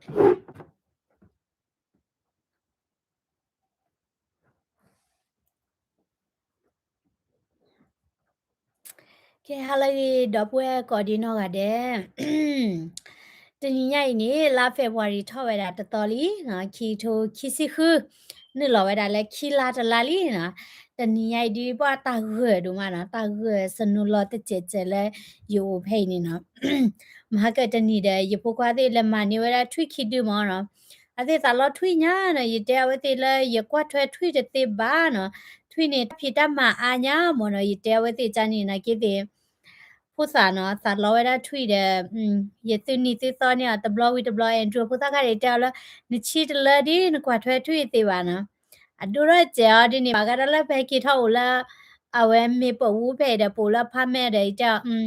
ကဲ ဟါလၢအဂ့ၤ ဒီပုၢ်ဝဲၢ်ကိးဒံနီၢ်ဂၤဒဲး, တနံၤညါအံၤန့ၣ် လါ February ထီၣ်ဝဲဒၣ်တသီလံ, ခံကထိခံဆံဃု, နုာ်လီၤဝဲဒၣ်လၢခံလါတလါလံနီၤ. တနံၤညါအံၤဒ်ပှၤတၢ်ဂၢၢ်ဒိၣ်မးနီၤ, တၢ်ဂၢၢ်စနိလီၤတစဲးစဲးလၢယအိၣ်ဖဲအံၤန့ၣ်နီၤ. မဟါကတနံၤဒီး ယဖိခွါသ့ၣ်လဲၤမၤန့ၢ်ဝဲဒၣ်ထွံၣ်ခံဒုမ့ၢ်နီၤ, အသ့ၣ်သးလီထွံၣ်ညါနီၤ, ယတဲအဝဲသ့ၣ်လၢယကွၢ်ထွဲထွံၣ်တသ့ဘၣ်နီၤ, ထွံၣ်န့ၣ်တၢ်ဖံးတၢ်မၤအါညါမ့ၢ်နီၤ, ယတဲအဝဲသ့ၣ်ကန့ၣ်နာ်က့သ့ၣ် ဖိသၣ်နီၤ, သးလီဝဲဒၣ်ထွံၣ်ဒီး ယသုနံၤသုသီန့ၢ်အီၤတဘျီဝံၤတဘျီ, Andrew ဖိသၣ်ခါန့ၣ်တဲအီၤလၢ နဆံတလၢဒ်နကွၢ်ထွဲထွံၣ်သ့ဘၣ်နီၤ. အဒိထီၣ်စဲးအီၤဒ်န့ၣ် မၤကဒီးလၢဖဲက့ၤထီၣ်အိၣ်လၢ အဝဲမ့ၢ်ပအိၣ်ဖဲအံၤဒီး ပအိၣ်လၢ apartment ဒီး ယတဲအီၤ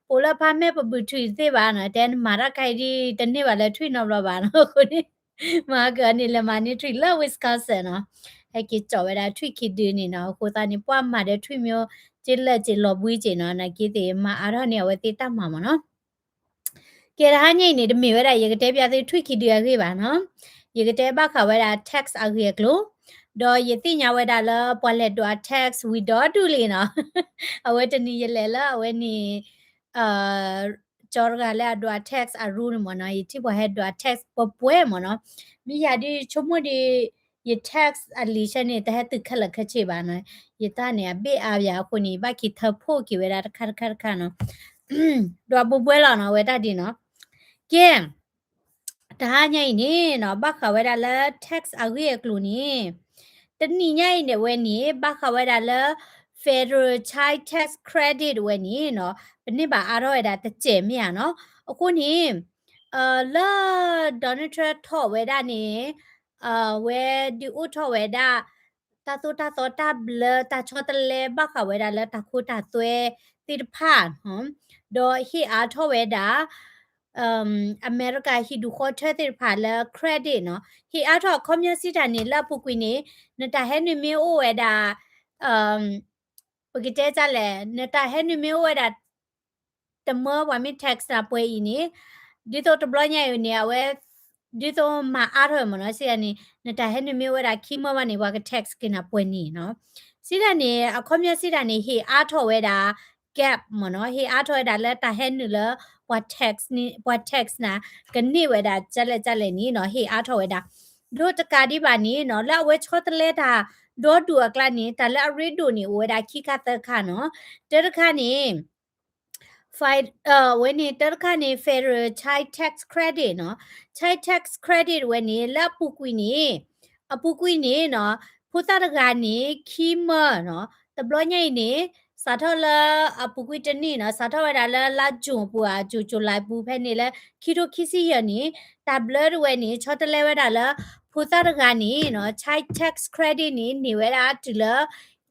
ပအိၣ်လၢ apartment ပဘုးထွံၣ်တသ့ဘၣ်နီၤ, တဲနမၤတၢ်ခါအံၤဒ်တန့ၢ်ဘၣ်လၢထွံၣ်နီတဘျီဘၣ်နီၤ. အဃိန့ၣ် မဟါကန့ၣ် လဲၤမၤန့ၢ်ထွံၣ်လၢ Wisconsin နီၤ, ဟဲက့ၤကၠီာ်ဝဲဒၣ်ထွံၣ်ခံဒုန့ၣ်နီၤ. အဃိသတးန့ၣ် ပှၤမၤဒီးထွံၣ်မ့ၢ် က့လၢာ်က့လီၤဘှံးက့နီၤ, နာ်က့သ့ၣ် မၤအါထီၣ်န့ၢ်အဝဲသ့ၣ်တၢ်မၤမ့ၢ်နီၤ. ကဲ တဟါညါအံၤန့ၣ် တမ့ၢ်ဝဲဒၣ် ယကတဲပျးသုထွံၣ်ခံဒုအဂ့ၢ်ဘၣ်နီၤ, ယကတဲဘၣ်ဃးဝဲဒၣ် tax အဂ့ၢ်အကျိၤ, ဒီးယသ့ၣ်ညါဝဲဒၣ်လၢပှၤလဲၤဒိး tax ဝံၤဒီဒူၣ်လံနီၤ. အဝဲတနံၤယလဲၤလၢအဝဲန့ၣ် ကၠီတဂၤလၢအဒိး tax အ room န့ၣ်မ့ၢ်နီၤ, ယထံၣ်ပှၤဟဲဒိး tax ပှဲၤပှဲၤမ့ၢ်နီၤ. မ့ၢ်ယၤဒ်ဆိကမိၣ်ဒ် ယ tax အလံာ်ဆဲန့ၣ် တဟဲတုၤခဲလၢာ်ခဲဆ့ဘၣ်နီၤ, ယတၢ်န့ၣ်အဘ့ၣ်အါယၤအဃိန့ၣ် ယဘၣ်က့ၤထၢဖှိၣ်က့ၤဝဲဒၣ်တခါတခါတခါနီၤ. ဒွးဘိဘှဲလီၤနီၤ အဝဲတၢ်ဒ်နီၤ. ကဲ တဟါညါအံၤန့ၣ်နီၤ ဘၣ်ဃးဝဲဒၣ်လၢ tax အဂ့ၢ်အကျိၤန့ၣ် တနံၤညါအံၤန့ၣ် အဝဲန့ၣ် ဘၣ်ဃးဝဲဒၣ်လၢ federal child tax credit ဝဲန့ၣ်နီၤ ပန့ၢ်ဘၣ်အါထီၣ်ဝဲဒၣ်တစဲးမ့ၢ်ဧါနီၤ. အဃိန့ၣ် လၢ Donald Trump ထီၣ်ဝဲဒၣ်န့ၣ် အဝဲဒုးအိၣ်ထီၣ်ဝဲဒၣ် တၢ်သိၣ်တၢ်သီတၢ်ဘျၢတၢ်ဆီတလဲဘၣ်ဃးဝဲဒၣ်လၢတၢ်ခိတၢ်သွဲသ့ၣ်တဖၣ် ဒီးဟ့ၣ်အါထီၣ်ဝဲဒၣ် အမဲရကၤဟံၣ်ဒူၣ်ဃီထၢသ့ၣ်တဖၣ်လၢ credit နီၤ, ဟ့ၣ်အါထီၣ်အခီပညီစံးတၢ်န့ၣ် လၢအပူၤကွံာ်န့ၣ် နတၢ်ဟဲနုာ်မ့ၢ်အိၣ်ဝဲဒၣ် ပကတဲဒ်လဲၣ် နတၢ်ဟဲနုာ်မ့ၢ်အိၣ်ဝဲဒၣ် တမၢပှၤမ့ၢ် tax နၤပှဲၤအံၤန့ၣ် ဒ်သိးတဘျီညါအံၤန့ၣ် အဝဲ ဒ်သိးမၤအါထီၣ်ဝဲမ့ၢ်နီၤ စံးတၢ်န့ၣ် နတၢ်ဟဲနုာ်မ့ၢ်အိၣ်ဝဲဒၣ်ခံမၢဘၣ်န့ၣ် ပှၤက tax က့ၤနၤပှဲၤန့ၣ်နီၤ. စံးတၢ်န့ၣ် အခီပညီစံးတၢ်န့ၣ် ဟ့ၣ်အါထီၣ်ဝဲဒၣ် gap မ့ၢ်နီၤ, ဟ့ၣ်အါထီၣ်ဝဲဒၣ်လၢတၢ်ဟဲနုာ်လၢ ပှၤ tax န့ၣ် ပှၤ tax နၤ ကန့ၢ်ဝဲဒၣ်ကလဲၣ်ကလဲၣ်န့ၣ်နီၤ ဟ့ၣ်အါထီၣ်ဝဲဒၣ်. ဒီးတကးဒံးဘၣ်န့ၣ်နီၤ လၢအဝဲဆီတလဲတၢ်ဒီဒူၣ်အကျါန့ၣ် တၢ်လၢအရ့ဒိၣ်န့ၣ် အိၣ်ဝဲဒၣ်ခံခါသၢခါနီၤ. တၢတခါန့ၣ် ဝဲန့ၣ် တၢတခါန့ၣ် federal child tax credit နီၤ. Child tax credit ဝဲန့ၣ် လၢအပူၤကွံာ်န့ၣ် အပူၤကွံာ်န့ၣ်နီၤ ဖိသၣ်တဂၤန့ၣ် ခံမၢနီၤ. တဘျီညါအံၤန့ၣ် စးထီၣ်လၢအပူၤကွံာ်တနံၣ်နီၤ စးထီၣ်ဝဲဒၣ်လၢလါ June အပူၤ June July ပူၤဖဲန့ၣ်လၢ ခံထိခံဆံယဲၢ်န့ၣ် တၢ်ဘျၢတဝဲန့ၣ် ဆီတလဲဝဲဒၣ်လၢ ဖိသၣ်တဂၤန့ၣ်နီၤ child tax credit န့ၣ် န့ၢ်ဝဲဒၣ်တုၤလၢ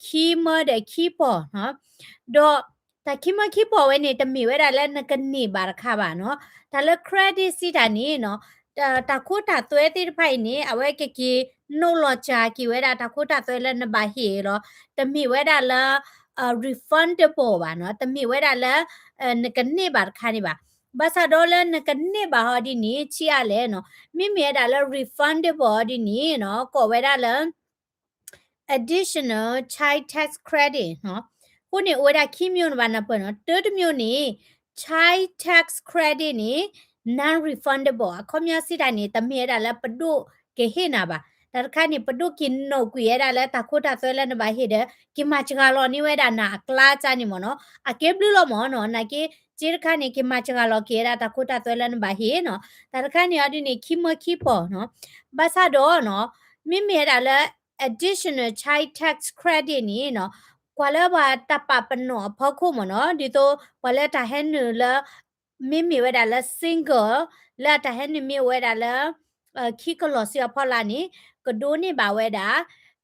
ခံမၢဒီးခံပီၢ်နီၤ. ဒီးတၢ်ခံမၢခံပီၢ်ဝဲန့ၣ် တမ့ၢ်ဝဲဒၣ်လၢနကန့ၢ်ဘၣ်တခါဘၣ်နီၤ. တၢ်လၢ credit စံးတၢ်န့ၣ်နီၤ တၢ်ခိတၢ်သွဲသ့ၣ်တဖၣ်အံၤန့ၣ် အဝဲကက့ၤ နီၣ်လီၤစှၤက့ၤဝဲဒၣ်တၢ်ခိတၢ်သွဲလၢနဘၣ်ဟ့ၣ်အီၤလီၤ. တမ့ၢ်ဝဲဒၣ်လၢ refundable ဘၣ်နီၤ. တမ့ၢ်ဝဲဒၣ်လၢ နကန့ၢ်ဘၣ်တခါန့ၣ်ဘၣ်. ဘၣ်ဆၣ်ဒီးလၢနကန့ၢ်ဘၣ်ဟီဒ်န့ၣ် ဆံးအါလဲၣ်နီၤ. မ့မ့ၢ်ဝဲဒၣ်လၢ refundable ဒ်န့ၣ်နီၤ ကိးဝဲဒၣ်လၢ additional child tax credit နီၤ. အဃိန့ၣ် အိၣ်ဝဲဒၣ်ခံမျိုးန့ၣ်ဘၣ်နၢ်ပၢၢ်နီၤ. တၢတမျိုးန့ၣ် child tax credit န့ၣ် non-refundable အခီပညီစံးတၢ်န့ၣ် တမ့ၢ်ဝဲဒၣ်လၢပဒိၣ်ကဟ့ၣ်နၤဘၣ်. တၢ်တခါန့ၣ် ပဒိၣ်က့ၤနီၣ်ကွံာ်ဝဲဒၣ်လၢတၢ်ခိတၢ်သွဲလၢနဘၣ်ဟ့ၣ်ဒီး က့ၤမၤစှၤလီၤန့ၢ်ဝဲဒၣ်နၤအကျါကၢ်န့ၣ်မ့ၢ်နီၤ. အကဲဘျုးလီၤမ့ၢ်နီၤ. နာ်က့ စ့တခါန့ၣ် က့ၤမၤစှၤလီၤက့ၤဝဲဒၣ်တၢ်ခိတၢ်သွဲလၢနဘၣ်ဟ့ၣ်နီၤ. တၢ်တခါန့ၣ်အီၤဒ်န့ၣ် ခံမၢခံပီၢ်နီၤ. ဘၣ်ဆၣ်ဒီးနီၤ မ့မ့ၢ်ဝဲဒၣ်လၢ additional child tax credit န့ၣ်နီၤ ကွၢ်လၢပှၤတၢ်ပာ်ပနီၣ်အဖီခိၣ်မ့ၢ်နီၤ ဒ်သိးပှၤလၢတၢ်ဟဲနုာ်လၢ မ့မ့ၢ်ဝဲဒၣ်လၢ single လၢအတၢ်ဟဲနုာ်မ့ၢ်အိၣ်ဝဲဒၣ်လၢ ခံကလီၤဆံအဖီလာ်န့ၣ် ကဒိးန့ၢ်ဘၣ်ဝဲဒၣ်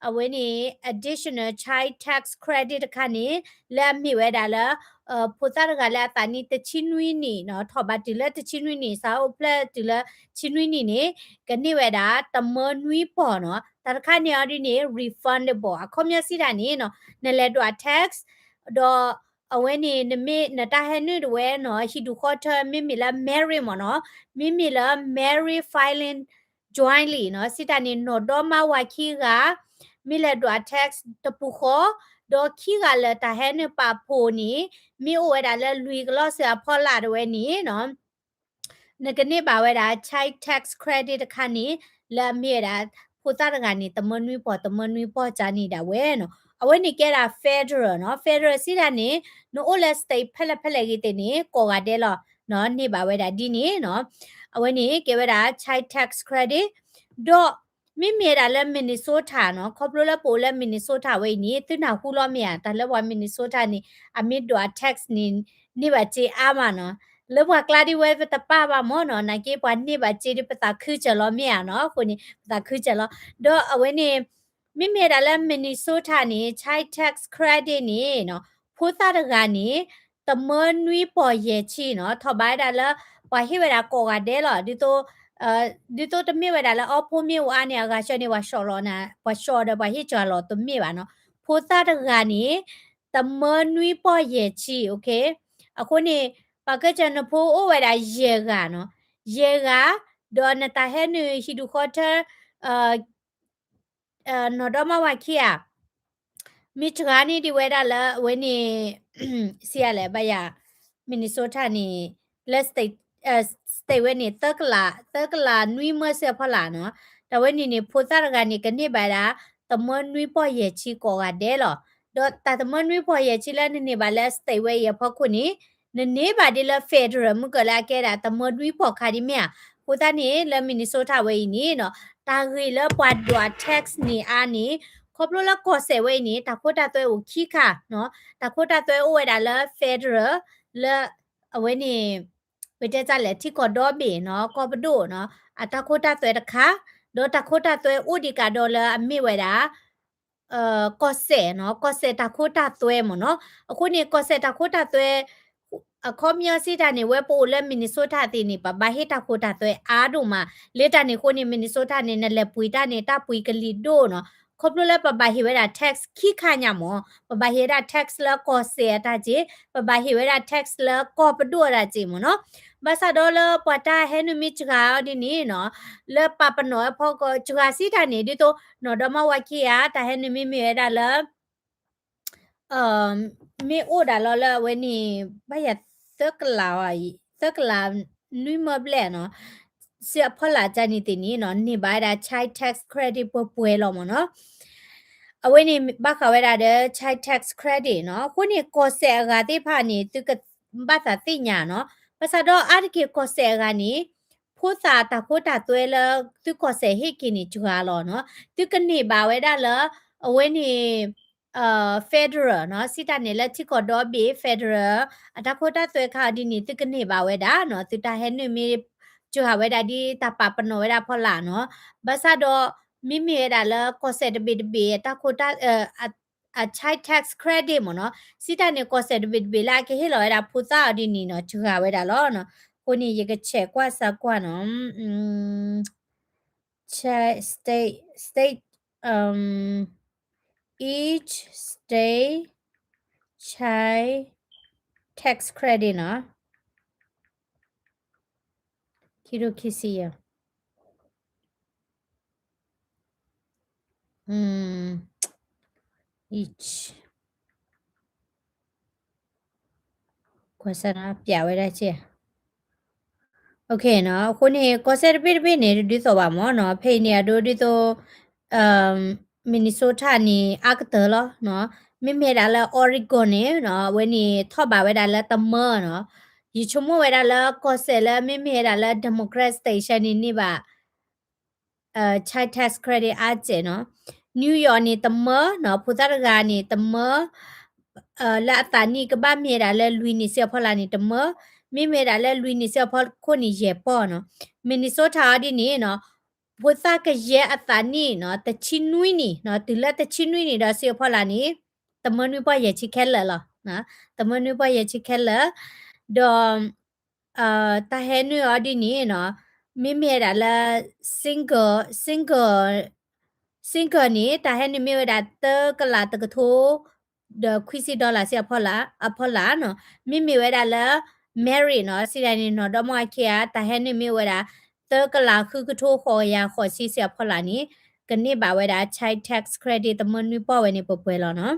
အဝဲန့ၣ် additional child tax credit တခါန့ၣ် လၢအမ့ၢ်ဝဲဒၣ်လၢ ဖိသၣ်တဂၤလၢအသးနံၣ်တဆံနွံနံၣ်နီၤ ထီၣ်ဘးတုၤလၢတဆံနွံနံၣ် စးအိၣ်ဖျဲၣ်တုၤလၢတဆံနွံနံၣ်န့ၣ် ကန့ၢ်ဝဲဒၣ်တမၢနွံပီၢ်နီၤ. တၢ်တခါန့ၣ်အီၤဒ်န့ၣ် refundable အခီပညီစံးတၢ်န့ၣ်နီၤ နလဲၤဒိး tax ဒီး အဝဲန့ၣ် နမ့ၢ်နတၢ်ဟဲနုာ်ဒၣ်ဝဲနီၤ ဟံၣ်ဒူၣ်ဃီထၢ မ့မ့ၢ်လၢ married မ့ၢ်နီၤ, မ့မ့ၢ်လၢ married filing jointly နီၤ စံးတၢ်န့ၣ် နီၢ်ဒီမါဝၤခံဂၤ မ့ၢ်လဲၤဒွး tax တပူၤဃီ, ဒီးခံဂၤလၢာ်တၢ်ဟဲနုာ်ပာ်ဖှိၣ်န့ၣ် မ့ၢ်အိၣ်ဝဲဒၣ်လၢလွံၢ်ကလီၢ်စ့ၢ်အဖီလာ်ဒၣ်ဝဲန့ၣ်နီၤ နကန့ၢ်ဘၣ်ဝဲဒၣ် child tax credit တခါန့ၣ် လၢအမ့ၢ်ဝဲဒၣ် ဖိသၣ်တဂၤန့ၣ် တမၢနွံပီၢ် တမၢနွံပီၢ်ကၢန့ၣ်ဒၣ်ဝဲနီၤ. အဝဲန့ၣ်ကဲဒၣ် federal နီၤ. federal စံးဒၣ်န့ၣ် နအိၣ်လၢ state ဖဲလဲၣ်ဖဲလဲၣ်ဂ့ၤသ့ၣ်န့ၣ် ကိးဂၤဒဲးလီၤနီၤ န့ၢ်ဘၣ်ဝဲဒၣ်ဒ်န့ၣ်နီၤ. အဝဲန့ၣ်ကဲဝဲဒၣ် child tax credit ဒီး မ့မ့ၢ်ဝဲဒၣ်လၢ Minnesota နီၤ, ခီဖျိလၢပအိၣ်လၢ Minnesota ဝဲအံၤန့ၣ် သုနၢ်ဟူလီၤမ့ၢ်ဧါ, တၢ်လၢပှၤ Minnesota န့ၣ် အမ့ၢ်ဒွး tax န့ၣ် န့ၢ်ဘၣ်စ့အါမးနီၤ. လၢပှၤကျါဒ်ဝဲပတပာ်ဘၣ်မ့ၢ်နီၤ, နာ်က့ပှၤန့ၢ်ဘၣ်စ့ဒ်ပသးခုစၢၤလီၤမ့ၢ်ဧါနီၤ, အဃိန့ၣ် ပသးခုစၢၤလီၤ. ဒီးအဝဲန့ၣ် မ့မ့ၢ်ဝဲဒၣ်လၢ Minnesota န့ၣ် child tax credit န့ၣ်နီၤ, ဖိသၣ်တဂၤန့ၣ် တမၢနွံပီၢ်ယဲၢ်ဆံနီၤ, ထီၣ်ဘးဝဲဒၣ်လၢ ပှၤဟ့ၣ်ဝဲဒၣ်ကိးဂၤဒဲးလီၤ. ဒ်သိး ဒ်သိးတမ့ၢ်ဝဲဒၣ်လၢအီဖိမ့ၢ်အိၣ်အါန့ၣ် အဂၤဆှၢန့ၣ် ပှၤဆှၢလီၤနၤ ပှၤဆှၢဒီးပှၤဟ့ၣ်စှၤလီၤတမ့ၢ်ဘၣ်နီၤ. ဖိသၣ်တဂၤန့ၣ် တမၢနွံပီၢ်ယဲၢ်ဆံ, okay. အဃိန့ၣ် ပှၤကစၢၢ်နဖိအိၣ်ဝဲဒၣ်ယဲၢ်ဂၤနီၤ, ယဲၢ်ဂၤ, ဒီးနတၢ်ဟဲနုာ်ဟံၣ်ဒူၣ်ဃီထၢ နီၢ်ဒီမါဝၤခံဂၤ မ့ၢ်စှၤန့ၢ်ဒံးဝဲဒၣ်လၢအဝဲန့ၣ် စံးယၤလဲၣ်ဘၣ်ယၤ Minnesota န့ၣ် လၢ state, state ဝဲန့ၣ် သၢကလး သၢကလးနွံမၢစ့ၢ်အဖီလာ်နီၤ. တၢ်ဝဲန့ၣ်န့ၣ် ဖိသၣ်တဂၤန့ၣ် ကန့ၢ်ဘၣ်ဒၣ် တမၢနွံပီၢ်ယဲၢ်ဆံကိးဂၤဒဲးလီၤ. ဒီးတၢ်တမၢနွံပီၢ်ယဲၢ်ဆံလၢနန့ၢ်ဘၣ်လၢ state ဝဲအံၤအဖီခိၣ်န့ၣ် နန့ၢ်ဘၣ်ဒ်လၢ federal မုၢ်ကၢၢ်လၢအကဲဒၣ် တမၢနွံပီၢ်ခါဒ်မ့ၢ်ဧါ. အဃိသတးန့ၣ် လၢ Minnesota ဝဲအံၤန့ၣ်နီၤ တၢ်ဂ့ၢ်လၢပှၤဒွး tax န့ၣ်အါန့ၣ် ခီဖျိလၢကီၢ်စဲၣ်ဝဲအံၤန့ၣ် တၢ်ခိတၢ်သွဲအိၣ်ခံခါနီၤ. တၢ်ခိတၢ်သွဲအိၣ်ဝဲဒၣ်လၢ federal လၢ အဝဲန့ၣ် ပတဲတၢ်လဲၣ် ထံကီၢ်ဒီဘ့ၣ်နီၤ ကီၢ်ပဒိၣ်နီၤ အတၢ်ခိတၢ်သွဲတခါ, ဒီးတၢ်ခိတၢ်သွဲအိၣ်ဒံးကးဒီးလၢအမ့ၢ်ဝဲဒၣ် ကီၢ်စဲၣ်နီၤ, ကီၢ်စဲၣ်တၢ်ခိတၢ်သွဲမ့ၢ်နီၤ. အဃိန့ၣ် ကီၢ်စဲၣ်တၢ်ခိတၢ်သွဲ အခီပညီစံးတၢ်န့ၣ် ဝဲပအိၣ်လၢ Minnesota သ့ၣ်န့ၣ် ပဘၣ်ဟ့ၣ်တၢ်ခိတၢ်သွဲအါဒိၣ်မး. လၢတၢ်န့ၣ်အဃိန့ၣ် Minnesota န့ၣ် နလဲၤပှ့ၤတၢ်န့ၣ် တၢ်ပှ့ၤကလံၤဒိၣ်နီၤ. ခီဖျိလၢပဘၣ်ဟ့ၣ်ဝဲဒၣ် tax ခံခါညါမ့ၢ်, ပဘၣ်ဟ့ၣ်ဝဲဒၣ် tax လၢကီၢ်စဲၣ်အတၢ်စ့ၢ်, ပဘၣ်ဟ့ၣ်ဝဲဒၣ် tax လၢကီၢ်ပဒိၣ်အတၢ်စ့ၢ်မ့ၢ်နီၤ. ဘၣ်ဆၣ်ဒီးလၢပှၤတၢ်ဟဲနုာ်မ့ၢ်စှၤအီၤဒ်န့ၣ်နီၤ, လၢပာ်ပနီၣ်ဝဲဖီကီး စှၤစံးတၢ်န့ၣ် ဒ်သိး နီၢ်ဒီမါဝၤခံဂၤ တၢ်ဟဲနုာ်မ့မ့ၢ်ဝဲဒၣ်လၢ မ့ၢ်အိၣ်ဒၣ်လီၤလၢအဝဲန့ၣ် ဘၣ်ယၤ သၢကလးအံၤ သၢကလးနွံမၢဘျဲၣ်နီၤ, စ့အဖီလာ်တၢ်န့ၣ်သ့ၣ်န့ၣ်နီၤ န့ၢ်ဘၣ်ဝဲဒၣ် child tax credit ပှဲၤပှဲၤလီၤမ့ၢ်နီၤ. အဝဲန့ၣ်ဘၣ်ဃးဝဲဒၣ်ဒီး child tax credit နီၤ. အဃိန့ၣ် ကီၢ်စဲၣ်အဂၤသ့ၣ်တဖၣ်န့ၣ် သုကဘၣ်သးသ့ၣ်ညါနီၤ. ဘၣ်ဆၣ်ဒီးအါတက့ၢ်ကီၢ်စဲၣ်အဂၤန့ၣ် ဖိသၣ်တၢ်ခိတၢ်သွဲလၢသုကီၢ်စဲၣ်ဟ့ၣ်က့ၤန့ၣ်စှၤလီၤနီၤ. သုကန့ၢ်ဘၣ်ဝဲဒၣ်လၢ အဝဲန့ၣ် federal နီၤ, စံးတၢ်န့ၣ်လၢထံကီၢ်ဒီဘ့ၣ် federal အတၢ်ခိတၢ်သွဲခါအီၤဒ်န့ၣ် သုကန့ၢ်ဘၣ်ဝဲဒၣ်နီၤ, သုတၢ်ဟဲနုာ်မ့ၢ်စှၤဝဲဒၣ်ဒ်တၢ်ပာ်ပနီၣ်ဝဲဒၣ်ဖီလာ်နီၤ. ဘၣ်ဆၣ်ဒီး မ့မ့ၢ်ဝဲဒၣ်လၢကီၢ်စဲၣ်တဘ့ၣ်တဘ့ၣ် တၢ်ခိတၢ် အ child tax credit မ့ၢ်နီၤ, စံးတၢ်န့ၣ် ကီၢ်စဲၣ်တဘ့ၣ်တဘ့ၣ်လၢအကဟ့ၣ်လီၤဝဲဒၣ်ဖိသၣ်အီၤဒ်န့ၣ်နီၤ စှၤဝဲဒၣ်လီၤနီၤ. အဃိန့ၣ် ယကဆဲးကွၢ်စၢ်ကွၢ်နီၤ Chi- state state um each state child tax credit နီၤ. ခံဒိၣ်ခံဆံယဲၢ် each ကွၢ်စၢ်နီၤ ပျးဝဲဒၣ်ကဲ OK နီၤ. အဃိန့ၣ် ကီၢ်စဲၣ်တဘ့ၣ်တဘ့ၣ်န့ၣ် တဒ်သိးဘၣ်မ့ၢ်နီၤ. ဖဲအံၤန့ၣ် အဒိဒ်သိး Minnesota န့ၣ် အါကတၢၢ်လီၤနီၤ. မ့မ့ၢ်ဝဲဒၣ်လၢ Oregon န့ၣ်နီၤ အဝဲန့ၣ်ထီၣ်ဘးဝဲဒၣ်လၢတမၢနီၤ. ယဆိကမိၣ်ဝဲဒၣ်လၢကီၢ်စဲၣ်လၢမ့မ့ၢ်ဝဲဒၣ်လၢ Democrat state န့ၣ်န့ၢ်ဘၣ် child tax credit အါစဲးနီၤ. New York န့ၣ်တမၢနီၤ, ဖိသၣ်တဂၤန့ၣ်တမၢ, လၢအသးနံၣ်ကဘၣ်မ့ၢ်ဝဲဒၣ်လၢလွံၢ်နံၣ်စ့ၢ်အဖီလာ်န့ၣ်တမၢ, မ့မ့ၢ်ဝဲဒၣ်လၢလွံၢ်နံၣ်စ့ၢ်အဖီခိၣ်န့ၣ်ယဲၢ်ပီၢ်နီၤ. Minnesota အီၤဒ်န့ၣ်နီၤ, ဖိသၣ်ကယဲၢ်အသးနံၣ်နီၤ တဆံနွံနံၣ်နီၤ, တုၤလၢတဆံနွံနံၣ်ဒီးစ့ၢ်အဖီလာ်န့ၣ် တမၢနွံပီၢ်ယဲၢ်ဆံခဲလၢာ်လီၤ. တမၢနွံပီၢ်ယဲၢ်ဆံခဲလၢာ်, ဒီး တၢ်ဟဲနုာ်အီၤဒ်န့ၣ်နီၤ, မ့မ့ၢ်ဝဲဒၣ်လၢ single single single န့ၣ် တၢ်ဟဲနုာ်မ့ၢ်ဝဲဒၣ်တကလးတကထိ ဒီးခွံဆံ dollar စ့ၢ်အဖီလာ်နီၤ. မ့မ့ၢ်ဝဲဒၣ်လၢ married နီၤ စံးတၢ်န့ၣ် နီၢ်ဒီမါဝၤခံဂၤ တၢ်ဟဲနုာ်မ့ၢ်အိၣ်ဝဲဒၣ် သၢကလးဃုကထိဃိးကယၤဃိးဆံစ့ၢ်အဖီလာ်န့ၣ် ကန့ၢ်ဘၣ်ဝဲဒၣ် child tax credit သမၢနွံပီၢ်ဝဲန့ၣ်ပှဲၤပှဲၤလီၤနီၤ.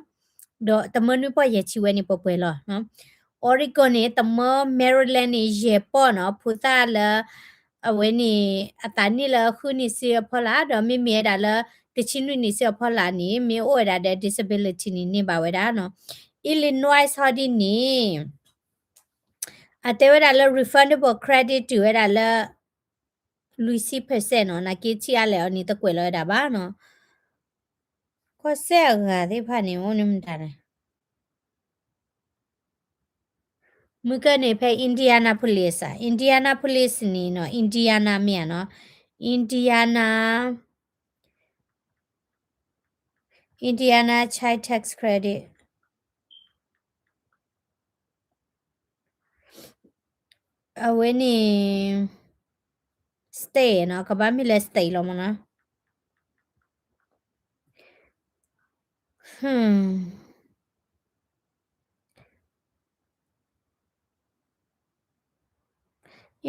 ဒီးသမၢနွံပီၢ်ယဲၢ်ဆံဝဲန့ၣ်ပှဲၤပှဲၤလီၤနီၤ. Oregon န့ၣ် သမၢ Maryland န့ၣ် ယဲၢ်ပီၢ်နီၤ ဖိသၣ်လၢ အဝဲန့ၣ် အသးနံၣ်လၢဃုနံၣ်ဆံအဖီလာ် ဒီးမ့မ့ၢ်ဝဲဒၣ်လၢ တဆံနွံနံၣ်ဆံအဖီလာ်န့ၣ် မ့ၢ်အိၣ်ဝဲဒၣ်ဒီး disability န့ၣ် န့ၢ်ဘၣ်ဝဲဒၣ်နီၤ. Illinois ဟီဒ်န့ၣ် အတဲဝဲဒၣ်လၢ refundable credit တုၤဝဲဒၣ်လၢ လွံၢ်ဆံ percent နီၤ. နာ်က့ထံၣ်အါလဲၣ်အီၤန့ၣ် တကွဲးလီၤဝဲဒၣ်ဘၣ်နီၤ. ကီၢ်စဲၣ်အဂၤသ့ၣ်တဖၣ်န့ၣ် အိၣ်န့ၣ်မတၤလဲၣ်. မုၢ်ကၢၢ်န့ၣ်ဖဲ Indianapolis ဧါ, Indianapolis န့ၣ်နီၤ Indiana မ့ၢ်ဧါနီၤ, Indiana, Indiana Child Tax Credit အဝဲန့ၣ် state နီၤ, ကဘၣ်မ့ၢ်လၢ state လီၤမ့ၢ်နီၤ.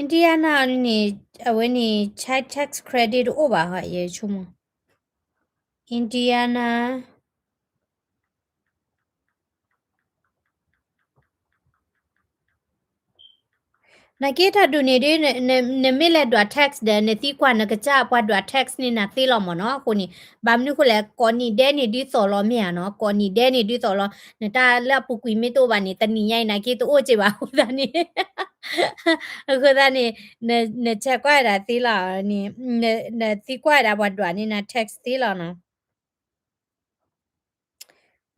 Indiana န့ၣ် အဝဲန့ၣ် child tax credit တအိၣ်ဘၣ်ဟီ ယဆိကမိၣ် Indiana နာ်က့တၢ်ဒုးန့ၣ်ဒ် နမ့ၢ်လဲၤဒွး tax ဒီး နသံကွၢ်နကစၢ်ပှၤဒွး tax န့ၣ်နၤသ့လီၤမ့ၢ်နီၤ. အဃိန့ၣ် ဘၣ်မနုၤဃိလဲၣ် ကိးနံၣ်ဒဲးန့ၣ်ဒ်သိးလီၤမ့ၢ်ဧါနီၤ, ကိးနံၣ်ဒဲးန့ၣ်ဒ်သိးလီၤ. နတၢ်လၢအပူၤကွံာ်မ့ၢ်တအိၣ်ဘၣ်န့ၣ် တနံၤညါအံၤနာ်က့တအိၣ်က့ဘၣ်အဃိသတးန့ၣ် အဃိသတးန့ၣ် နဆဲးကွၢ်ဝဲဒၣ်သ့လီၤန့ၣ်, နသံကွၢ်ဝဲဒၣ်ပှၤဒွးန့ၢ်နၤ tax သ့လီၤနီၤ.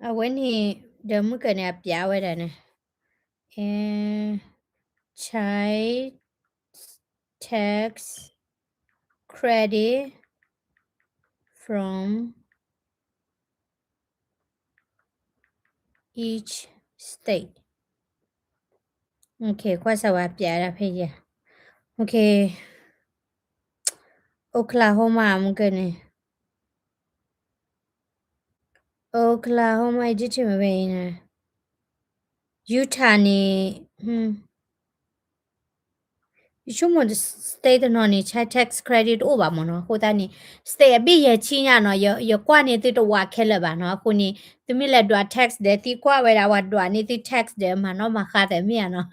အဝဲန့ၣ် ဒီးမုၢ်ကၢၢ်န့ၣ် အပျးဝဲဒၣ်န့ၣ် child tax credit from each state. ကွၢ်စၢ်ဝဲ အပျးဝဲဒၣ်ဖဲယဲၢ်, Oklahoma မုၢ်ကၢၢ်န့ၣ် Oklahoma ယဆိကမိၣ် Utah န့ၣ် ယဆိကမိၣ် state တနီၤန့ၣ် child tax credit တအိၣ်ဘၣ်မ့ၢ်နီၤ. အဃိသတးန့ၣ် state အဘ့ၣ်ယဲၢ်ဆံညါနီၤ, ယကွၢ်န့ၢ်သုတဝးခဲလၢာ်ဘၣ်နီၤ. အဃိန့ၣ် သုမ့ၢ်လဲၤဒွး tax ဒီး သံကွၢ်ဝဲဒၣ်ပှၤဒွးန့ၢ်သု tax ဒီး မၤနီၣ်မၤဃါသးမ့ၢ်ဧါနီၤ.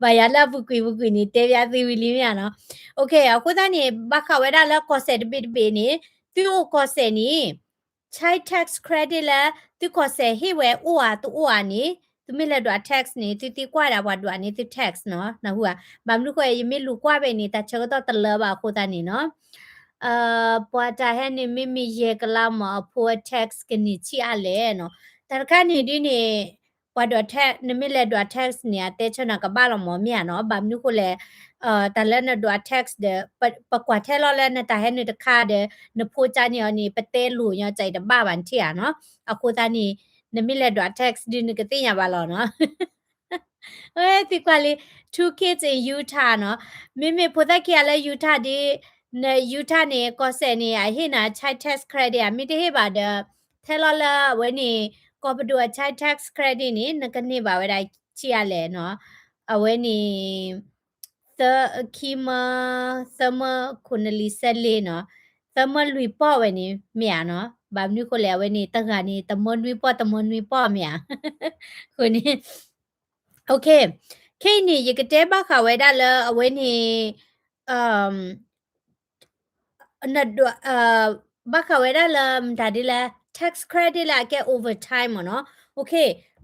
ဘၣ်ယၤလၢအပူၤကွံာ်ပူၤကွံာ်န့ၣ် တဲဘၣ်သုဝံၤလံမ့ၢ်ဧါနီၤ. အဃိသတးန့ၣ် ဘၣ်ဃးဝဲဒၣ်လၢကီၢ်စဲၣ်တဘ့ၣ်တဘ့ၣ်န့ၣ် သုအိၣ်ကီၢ်စဲၣ်န့ၣ် child tax credit လၢ သုကီၢ်စဲၣ်ဟ့ၣ်ဝဲအိၣ်ဧါတအိၣ်ဧါန့ၣ် သုမ့ၢ်လဲၤဒွး tax န့ၣ် သုသံကွၢ်ဒၣ်ပှၤဒွးန့ၢ်သု tax နီၤ, နၢ်ဟူဧါ. ဘၣ်မနုၤဃိ ယမ့ၢ်လူၤကွၢ်ဖဲန့ၣ် တၢ်ဆၢကတီၢ်တလၢဘၣ်အဃိသတးန့ၣ်နီၤ. ပှၤတၢ်ဟဲန့ၣ် မ့မ့ၢ်ယဲၢ်ကလးမ့ၢ်အဖိအ tax ကန့ၢ်ဆံးအါလဲၣ်နီၤ. တၢ်တခါန့ၣ်ဒ်န့ၣ် ပှၤဒွး tax နမ့ၢ်လဲၤဒွး tax န့ၣ် အတဲဆၢနၤကဘၣ်လီၤမ့ၢ်မ့ၢ်ဧါနီၤ. ဘၣ်မနုၤဃိလဲၣ် တၢ်လၢနဒွး tax ဒီး ပကွၢ်ထဲလီၤလၢနတၢ်ဟဲနုာ်တခါဒီး နဖိကၢ်န့ၢ်အီၤန့ၣ် ပတဲလိာ်ညီကၢ်အံၤတဘၣ်ဘၣ်နထံၣ်ဧါနီၤ. အဃိသတးန့ၣ် နမ့ၢ်လဲၤဒွး tax ဒ်နကသ့ၣ်ညါဘၣ်လီၤနီၤ. သံကွၢ်လံ two kids in Utah နီၤ. မ့မ့ၢ်ဖိသၣ်ခံဂၤလၢ Utah ဒ် န Utah န့ၣ် ကီၢ်စဲၣ်န့ၣ် အဟ့ၣ်နၤ child tax credit ဧါ, မ့ၢ်တဟ့ၣ်ဘၣ်ဒီး ထဲလီၤလၢအဝဲန့ၣ် ကီၢ်ပဒိၣ်အ child tax credit န့ၣ် နကန့ၢ်ဘၣ်ဝဲဒၣ်ဆံးအါလဲၣ်နီၤ. အဝဲန့ၣ် သၢ ခံမၢ သၢမၢ ခိၣ်နလံၤ သၢလ့နီၤ, သၢမၢလွံၢ်ပီၢ်ဝဲန့ၣ် မ့ၢ်ဧါနီၤ. ဘၣ်မနုၤဃိလဲၣ် အဝဲန့ၣ် တဂၤန့ၣ် တမၢနွံပီၢ် တမၢနွံပီၢ် မ့ၢ်ဧါ. အဃိန့ၣ် ခဲအံၤန့ၣ် ယကတဲဘၣ်ဃးဝဲဒၣ်လၢအဝဲန့ၣ် ဘၣ်ဃးဝဲဒၣ်လၢ မတၤဒ်လဲၣ် tax credit လၢအကဲ overtime မ့ၢ်နီၤ. အ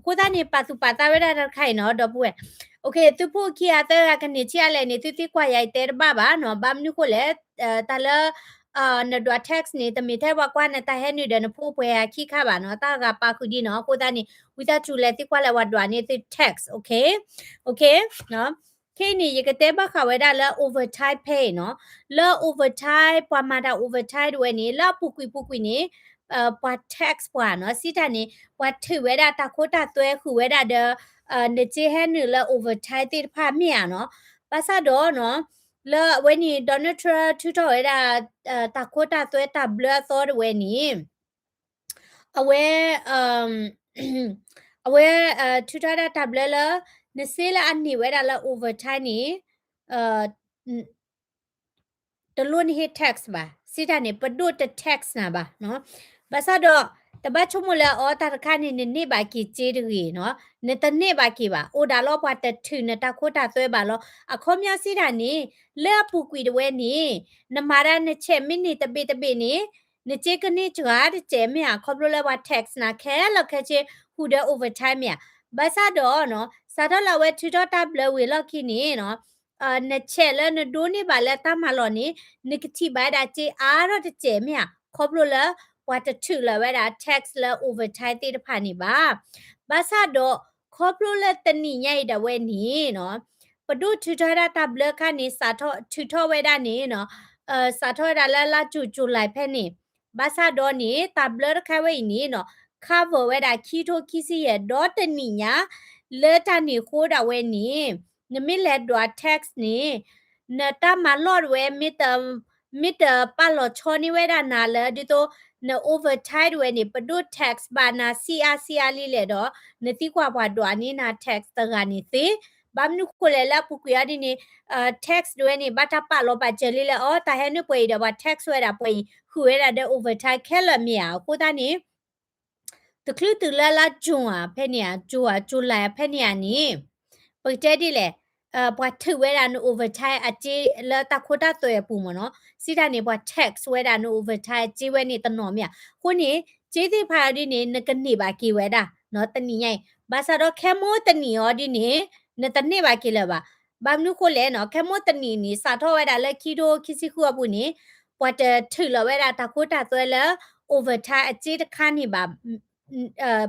ဃိသတးန့ၣ် ပာ်သူၣ်ပာ်သးဝဲဒၣ်တၢ်တခါအံၤနီၤ ဒီပုၢ်ဝဲၢ်. သုဖိခံဂၤသၢဂၤကန့ၢ်ဆံးအါလဲၣ်န့ၣ် သုသံကွၢ်ယၤအံၤတဲတဘၣ်ဘၣ်နီၤ. ဘၣ်မနုၤဃိလဲၣ် တၢ်လၢ နဒွး tax န့ၣ် တမ့ၢ်ထဲပှၤကွၢ်နတၢ်ဟဲနုာ်ဒီးနဖိပှဲၤအခံခါဘၣ်နီၤ. တၢ်ဂၤပာ်ဃုာ်ဒ်နီၤ. အဃိသတးန့ၣ် ဝံသးစူၤလဲၤသံကွၢ်လၢပှၤဒွးန့ၢ်သု tax, okay. ခဲအံၤန့ၣ် ယကတဲဘၣ်ဃးဝဲဒၣ်လၢ overtime pay နီၤ. လၢ overtime ပှၤမၤတၢ် overtime တဝဲန့ၣ် လၢအပူၤကွံာ်ပူၤကွံာ်န့ၣ် ပှၤ tax ပှၤနီၤ စံးတၢ်န့ၣ် ပှၤထုးဝဲဒၣ်တၢ်ခိတၢ်သွဲဃုာ်ဝဲဒၣ်ဒီး နစ့ဟဲနုာ်လၢ overtime သ့ၣ်တဖၣ်မ့ၢ်ဧါနီၤ. ဘၣ်ဆၣ်ဒီးနီၤ လၢအဝဲန့ၣ် Donald Trump ထုးထီၣ်ဝဲဒၣ် တၢ်ခိတၢ်သွဲတၢ်ဘျၢအသီတဝဲန့ၣ် အဝဲ အဝဲ ထုးထီၣ်ဝဲဒၣ်တၢ်ဘျၢလၢ နစ့လၢအန့ၢ်ဝဲဒၣ်လၢ overtime န့ၣ် တလိၣ်နဟ့ၣ် tax ဘၣ်, စံးတၢ်န့ၣ် ပဒိၣ်တ tax နၤဘၣ်နီၤ. ဘၣ်ဆၣ်ဒီး တဘၣ်ဆိကမိၣ်လၢအီၤတၢ်တခါန့ၣ် နန့ၢ်ဘၣ်က့ၤစ့တဂ့ၤနီၤ, နတန့ၢ်ဘၣ်က့ၤဘၣ်, အိၣ်ဒၣ်လီၤပှၤတထုးနတၢ်ခိတၢ်သွဲဘၣ်လီၤ. အခီပညီစံးတၢ်န့ၣ် လၢအပူၤကွံာ်တဝဲန့ၣ် နမၤဒၣ်န check မ့ၢ်န့ၢ်တဘ့ၣ်တဘ့ၣ်န့ၣ် နစ့ကန့ၢ်စှၤတစဲးမ့ၢ်ဧါ, ခီဖျိလၢပှၤ tax နၤခဲလၢာ်ခဲဆ့ ဃုာ်ဒီး overtime မ့ၢ်ဧါ. ဘၣ်ဆၣ်ဒီးနီၤ စးထီၣ်လၢအဝဲထုးထီၣ်တၢ်ဘျၢဝံၤလီၢ်ခံန့ၣ်နီၤ န check လၢနဒိးန့ၢ်ဘၣ်လၢတၢ်မၤလီၢ်န့ၣ် နကထံၣ်ဘၣ်ဝဲဒၣ်စ့အါထီၣ်တစဲးမ့ၢ်ဧါ, ခီဖျိလၢ ပှၤတထုးလီၤဝဲဒၣ် tax လၢ overtime သ့ၣ်တဖၣ်န့ၣ်ဘၣ်. ဘၣ်ဆၣ်ဒီး ခီဖျိလၢတနံၤညါအံၤဒၣ်ဝဲန့ၣ်နီၤ ပဒိၣ်ထုးထီၣ်ဝဲဒၣ်တၢ်ဘျၢခါန့ၣ် စးထီၣ်ထုးထီၣ်ဝဲဒၣ်န့ၣ်နီၤ စးထီၣ်ဝဲဒၣ်လၢလါ June July ဖဲန့ၣ်, ဘၣ်ဆၣ်ဒီးန့ၣ် တၢ်ဘျၢတခါဝဲအံၤန့ၣ်နီၤ cover ဝဲဒၣ်ခံထိခံဆံယဲၢ် ဒီးတနံၤညါ လၢတၢ်န့ၣ်အဃိဒၣ်ဝဲန့ၣ် နမ့ၢ်လဲၤဒွး tax န့ၣ် နတၢ်မၤလီၢ်တဝဲ မ့ၢ်တပာ်လီၤဆီန့ၢ်ဝဲဒၣ်နၤလၢ ဒ်သိး န overtime တဝဲန့ၣ် ပဒိၣ် tax ဘၣ်နၤဆံးအါဆံးအါလံလဲၣ်ဒီး နသံကွၢ်ပှၤဒွးန့ၢ်နၤ tax တဂၤန့ၣ်သ့. ဘၣ်မနုၤဃိလဲၣ်လၢအပူၤကွံာ်အီၤဒ်န့ၣ် tax တဝဲန့ၣ် ဘၣ်တၢ်ပာ်လီၤပာ်စၢၤလံလၢအီၤ တၢ်ဟဲနုာ်ပှဲၤအံၤဒီးပှၤ tax ဝဲဒၣ်ပှဲၤအံၤ ဃုာ်ဝဲဒၣ်ဒီး overtime ခဲလၢာ်မ့ၢ်ဧါ. အဃိသတးန့ၣ် တချုးတုၤလၢလါ June ဧါ ဖဲန့ၣ်ဧါ June ဧါ July ဧါ ဖဲန့ၣ်ဧါန့ၣ် ပကတဲဒ်လဲၣ် ပှၤထုးဝဲဒၣ်န overtime အစ့လၢတၢ်ခိတၢ်သွဲအပူၤမ့ၢ်နီၤ, စံးတၢ်န့ၣ် ပှၤ tax ဝဲဒၣ်န overtime အစ့ဝဲန့ၣ်တနီၤမ့ၢ်ဧါ. အဃိန့ၣ် စ့သ့ၣ်တဖၣ်အီၤဒ်န့ၣ် နကန့ၢ်ဘၣ်က့ၤဝဲဒၣ် တနံၤညါအံၤ, ဘၣ်ဆၣ်ဒီးခဲမိၢ်တနံၤအီၤဒ်န့ၣ် နတန့ၢ်ဘၣ်က့ၤလၢၤဘၣ်. ဘၣ်မနုၤဃိလဲၣ်နီၤ ခဲမိၢ်တနံၤန့ၣ် စးထီၣ်ဝဲဒၣ်လၢခံထိခံဆံဃုအပူၤန့ၣ် ပှၤတထုးလီၤဝဲဒၣ်တၢ်ခိတၢ်သွဲလၢ overtime အစ့တခါန့ၣ်ဘၣ်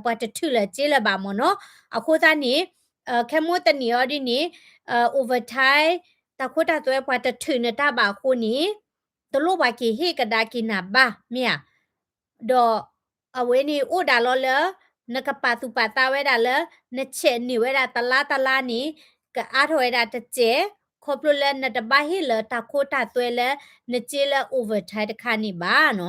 ပှၤတထုးလၢၤစ့လၢၤဘၣ်မ့ၢ်နီၤ. အဃိသတးန့ၣ် ခဲမိၢ်တနံၤအီၤဒ်န့ၣ် overtime တၢ်ခိတၢ်သွဲပှၤတထုးနတၢ်ဘၣ်အဃိန့ၣ် တလိၣ်ပှၤက့ၤဟ့ၣ်ကဒါက့ၤနၤဘၣ်မ့ၢ်ဧါ. ဒီးအဝဲန့ၣ်အိၣ်ဒၣ်လီၤလၢ နကပာ်သူၣ်ပာ်သးဝဲဒၣ်လၢ န check န့ၢ်ဝဲဒၣ်တလါတလါန့ၣ် ကအါထီၣ်ဝဲဒၣ်တစဲး ခီဖျိလၢနတဘၣ်ဟ့ၣ်လၢၤတၢ်ခိတၢ်သွဲလၢ နစ့လၢ overtime တခါန့ၣ်ဘၣ်နီ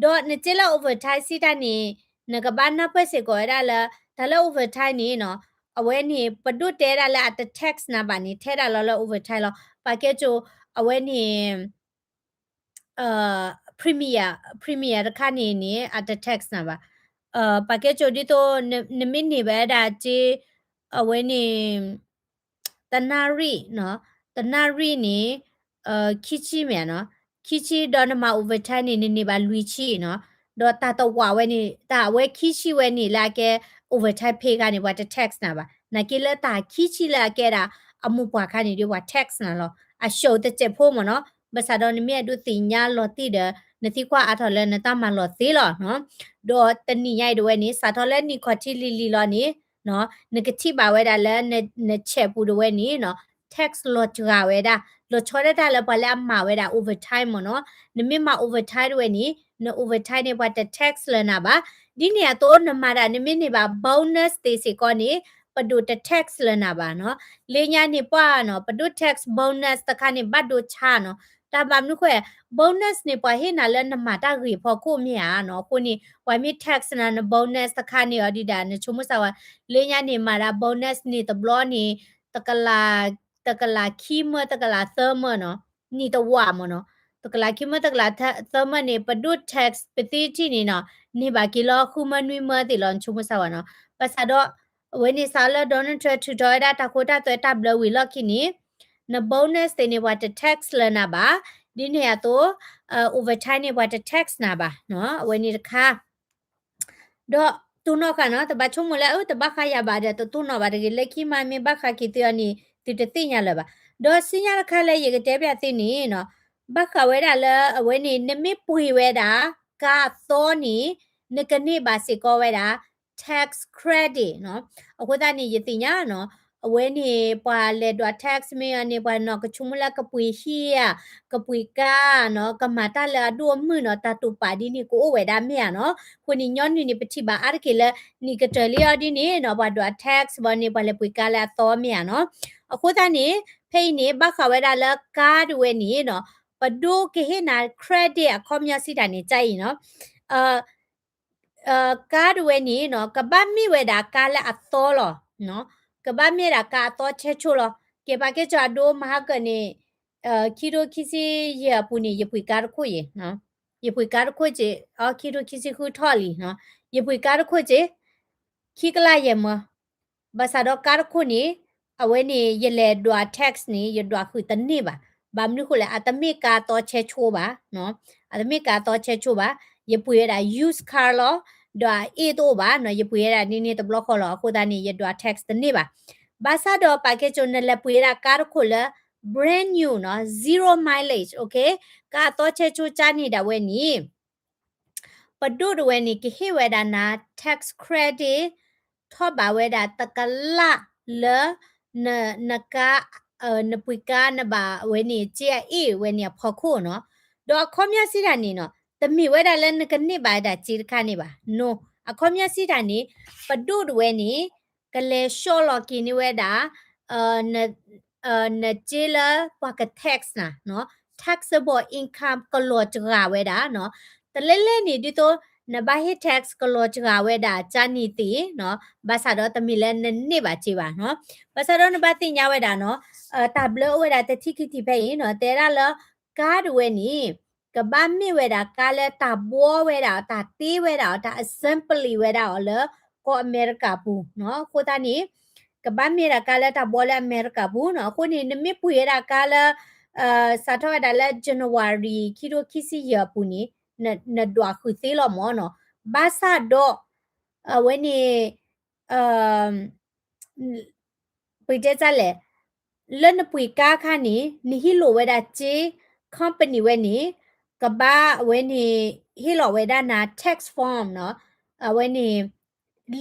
ၤ. ဒီးနစ့လၢ overtime စံးတၢ်န့ၣ် နကဘၣ်နၢ်ပၢၢ်စ့ၢ်ကီးဝဲဒၣ်လၢ တၢ်လၢ overtime န့ၣ်နီၤ အဝဲန့ၣ် ပဒိၣ်တဲဒၣ်လၢအတ tax နၤဘၣ်န့ၣ် ထဲဒၣ်လီၤလၢ overtime လီၤ. ပာ်ကဲကၠိ အဝဲန့ၣ် premier premier တခါန့ၣ်န့ၣ် အတ tax နၤဘၣ်. ပာ်ကဲကၠိဒ်သိး နမ့ၢ်န့ၢ်ဝဲဒၣ်စ့ အဝဲန့ၣ် တနၣ်ရံၣ်နီၤ တနၣ်ရံၣ်န့ၣ် ခံဆံမ့ၢ်ဧါနီၤ, ခံဆံဒီးနမၤ overtime န့ၣ် နန့ၢ်ဘၣ်လွံၢ်ဆံနီၤ. ဒီးတၢ်တဝာ်ဝဲန့ၣ် တၢ်အဝဲခံဆံဝဲန့ၣ်လၢအကဲ overtime pay ခါန့ၣ် ပှၤတ tax နၤဘၣ်. နာ်က့လၢတၢ်ခံဆံလၢအကဲဒၣ် အမိၢ်ပှၢ်ခါန့ၣ်ဒီး ပှၤ tax နၤလီၤ. အ show တစဲးဖိမ့ၢ်နီၤ. ဘၣ်ဆၣ်ဒီးနမ့ၢ်အဒိးသ့ၣ်ညါလီၤတံၢ်ဒီး နသံကွၢ်အါထီၣ်လၢနတၢ်မၤလီၢ်သ့လီၤနီၤ. ဒီးတနံၤညါအံၤတဝဲန့ၣ် စးထီၣ်လၢနံၣ်ခီၣ်ထံးလံၤလံၤလီၤန့ၣ် နကထံၣ်ဘၣ်ဝဲဒၣ်လၢန check ပူၤတဝဲန့ၣ်နီၤ tax လီၤစှၤဝဲဒၣ် လီၤဆီဒၣ်တၢ်လၢပှၤလၢအမၤဝဲဒၣ် overtime မ့ၢ်နီၤ. နမ့ၢ်မၤ overtime တဝဲန့ၣ် န overtime န့ၣ် ပှၤတ tax လၢၤနၤဘၣ်. ဒ်န့ၣ်အသိး နမၤဒၣ် နမ့ၢ်န့ၢ်ဘၣ် bonus သ့စ့ၢ်ကီးန့ၣ် ပဒိၣ်တ tax လၢၤနၤဘၣ်နီၤ. လၢညါန့ၣ်ပှၤနီၤ ပဒိၣ် tax bonus တခါန့ၣ် ဘၣ်ဒိဆါနီၤ. တၢ်ဘၣ်မနုၤဃိ bonus န့ၣ် ပှၤဟ့ၣ်နၤလၢနမၤတၢ်ဂ့ၤဖီခိၣ်မ့ၢ်ဧါနီၤ. အဃိန့ၣ် ပှၤမ့ၢ် tax နၤ န bonus တခါန့ၣ်အီၤဒ်ဒၣ် နဆိကမိၣ်စၢ်ဝဲ လၢညါန့ၣ် မၤဒၣ် bonus န့ၣ်တဘျီန့ၣ် တကလး တကလးခံမၢ တကလးသၢမၢနီၤ, နံၣ်တဝာ်မ့ၢ်နီၤ, တကလးခံမၢ တကလးသၢမၢန့ၣ် ပဒိၣ် tax ပသ့ထံၣ်န့ၣ်နီၤ, န့ၢ်ဘၣ်က့ၤလီၤဃုမၢနွံမၢသ့ၣ်လီၤ နဆိကမိၣ်စၢ်ဝဲနီၤ. ဘၣ်ဆၣ်ဒီး အဝဲန့ၣ်စးလၢ Donald Trump ထုးထီၣ်ဝဲဒၣ်တၢ်ခိတၢ်သွဲတၢ်ဘျၢဝံၤလီၢ်ခံန့ၣ် န bonus သ့ၣ်န့ၣ် ပှၤတ tax လၢၤနၤဘၣ်, ဒ်န့ၣ်အသိး overtime န့ၣ် ပှၤတ tax နၤဘၣ်, အဝဲန့ၣ်တခါ ဒီးတိၢ်နီၣ်ဃာ်နီၤ, တဘၣ်ဆိကမိၣ်လၢ အၢ တဘၣ်ဃးယၤဘၣ်ဒီး တတိၢ်နီၣ်ဘၣ်တဂ့ၤ, လၢခံမးမ့ၢ်ဘၣ်ဃးက့ၤသုအီၤန့ၣ် သုတသ့ၣ်ညါလၢၤဘၣ်. ဒီးဆူညါတခါလၢယကတဲပျးသုန့ၣ်နီၤ, ဘၣ်ဃးဝဲဒၣ်လၢအဝဲန့ၣ် နမ့ၢ်ပှ့ၤဝဲဒၣ် ကါအသီန့ၣ် နကန့ၢ်ဘၣ်စ့ၢ်ကီးဝဲဒၣ် tax credit နီၤ. အဃိသတးန့ၣ် ယသ့ၣ်ညါနီၤ, အဝဲန့ၣ် ပှၤလဲၤဒွး tax မ့ၢ်အီၤန့ၣ် ပှၤနီၢ်ကဆိကမိၣ်လၢကပှ့ၤဟံၣ်ဧါ, ကပှ့ၤကါနီၤ, ကမၤတၢ်လၢအဒိၣ်အမုၢ်နီၤ, တၢ်တိာ်ပာ်ဒ်န့ၣ်ကအိၣ်ဝဲဒၣ်မ့ၢ်ဧါနီၤ. အဃိန့ၣ် ညီနုၢ်န့ၣ် ပထံၣ်ဘၣ်အါတက့ၢ်လၢ နံၣ်ကတၢၢ်လံအီၤဒ်န့ၣ်နီၤ, ပှၤဒွး tax ဘၣ်န့ၣ် ပှၤလဲၤပှ့ၤကါလၢအသီမ့ၢ်ဧါနီၤ. အဃိသတးန့ၣ် ဖဲအံၤန့ၣ် ဘၣ်ဃးဝဲဒၣ်လၢကါတဝဲန့ၣ်နီၤ, ပဒိၣ်ကဟ့ၣ်နၤ credit အခီပညီစံးတၢ်န့ၣ် ကါအံၤနီၤ, ကါတဝဲန့ၣ်နီၤ ကဘၣ်မ့ၢ်ဝဲဒၣ်ကါလၢအသီလီၤ. ကဘၣ်မ့ၢ်ဒၣ်ကါအသီဆဲဆိလီၤ. ကဲ ပာ်ကဲကၠီၤအဒိ မဟါကၢန့ၣ် ခံထိခံဆံယဲၢ်အပူၤန့ၣ် ယပှ့ၤကါတခိၣ်ယဲၢ်, ယပှ့ၤကါတခိၣ်က့ၤ အခံထိခံဆံဃုထီၣ်လံ, ယပှ့ၤကါတခိၣ်က့ၤ ခံကလးယဲၢ်မၢ. ဘၣ်ဆၣ်ဒီးကါတခိၣ်န့ၣ် အဝဲန့ၣ် ယလဲၤဒွး tax န့ၣ် ယဒွးဃုာ်တန့ၢ်ဘၣ်. ဘၣ်မနုၤဃိလဲၣ် အတမ့ၢ်ကါသီဆဲဆိဘၣ်, အတမ့ၢ်ကါသီဆဲဆိဘၣ်. ယပှ့ၤဝဲဒၣ် used car လီၤ, ဒီးအအ့ၣ်တအိၣ်ဘၣ်နီၤ, ယပှ့ၤဝဲဒၣ်ဒ်န့ၣ်တဘျီဃီလီၤ. အဃိသတးန့ၣ် ယဒွး tax တန့ၢ်ဘၣ်. ဘၣ်ဆၣ်ဒီးပာ်ကဲကၠိ နလဲၤပှ့ၤဝဲဒၣ်ကါတခိၣ်လၢ brand new နီၤ zero mileage, okay, ကါအသီဆဲဆိကါန့ၣ်ဒၣ်ဝဲန့ၣ် ပဒိၣ်တဝဲန့ၣ် ကဟ့ၣ်ဝဲဒၣ်နၤ tax credit ထီၣ်ဘးဝဲဒၣ်တကလးလၢ နကါ နပှ့ၤကါနဘၣ်ဝဲန့ၣ် စ့အအ့ၣ်ဝဲန့ၣ်အဖီခိၣ်နီၤ. ဒီးအခီပညီစံးတၢ်န့ၣ်နီၤ တမ့ၢ်ဝဲဒၣ်လၢနကန့ၢ်ဘၣ်ဝဲဒၣ်စ့တခါန့ၣ်ဘၣ်. နီၤ အခီပညီစံးတၢ်န့ၣ် ပဒိၣ်တဝဲန့ၣ် ကလဲၤဆှီလီၤက့ၤန့ၢ်ဝဲဒၣ် နစ့လၢပှၤက tax နၤနီၤ taxable income ကလီၤစှၤဝဲဒၣ်နီၤ. တလဲလဲန့ၣ် ဒ်သိး နဘၣ်ဟ့ၣ် tax ကလီၤစှၤဝဲဒၣ်ကါန့ၣ်သ့ၣ်နီၤ, ဘၣ်ဆၣ်ဒီးတမ့ၢ်လၢနန့ၢ်ဘၣ်စ့ဘၣ်နီၤ. ဘၣ်ဆၣ်ဒီးနဘၣ်သ့ၣ်ညါဝဲဒၣ်နီၤ တၢ်ဘျၢအိၣ်ဝဲဒၣ်တထံၣ်ခံထံၣ်ဖဲအံၤနီၤ တဲဒၣ်လၢ ကါတဝဲန့ၣ် ကဘၣ်မ့ၢ်ဝဲဒၣ်ကါလၢတၢ်ဘှီဝဲဒၣ် တၢ်တ့ဝဲဒၣ်အီၤ တၢ် assembly ဝဲဒၣ်အီၤလၢ ကီၢ်အမဲရကၤပူၤနီၤ. အဃိသတးန့ၣ် ကဘၣ်မ့ၢ်ဒၣ်ကါလၢတၢ်ဘှီလၢအမဲရကၤပူၤနီၤ. အဃိန့ၣ် နမ့ၢ်ပှ့ၤဝဲဒၣ်ကါလၢ စးထီၣ်ဝဲဒၣ်လၢ January ခံထိခံဆံယဲၢ်အပူၤန့ၣ် နဒွးဃုာ်သ့လီၤမၢ်နီၤ. ဘၣ်ဆၣ်ဒီး အဝဲန့ၣ် ပတဲတၢ်လဲၣ်, လၢနပှ့ၤကါအခါန့ၣ် နဟံးလိာ်ဝဲဒၣ်စ့ company ဝဲန့ၣ် ကဘၣ်အဝဲန့ၣ် ဟ့ၣ်လီၤဝဲဒၣ်နၤ tax form နီၤ. အဝဲန့ၣ်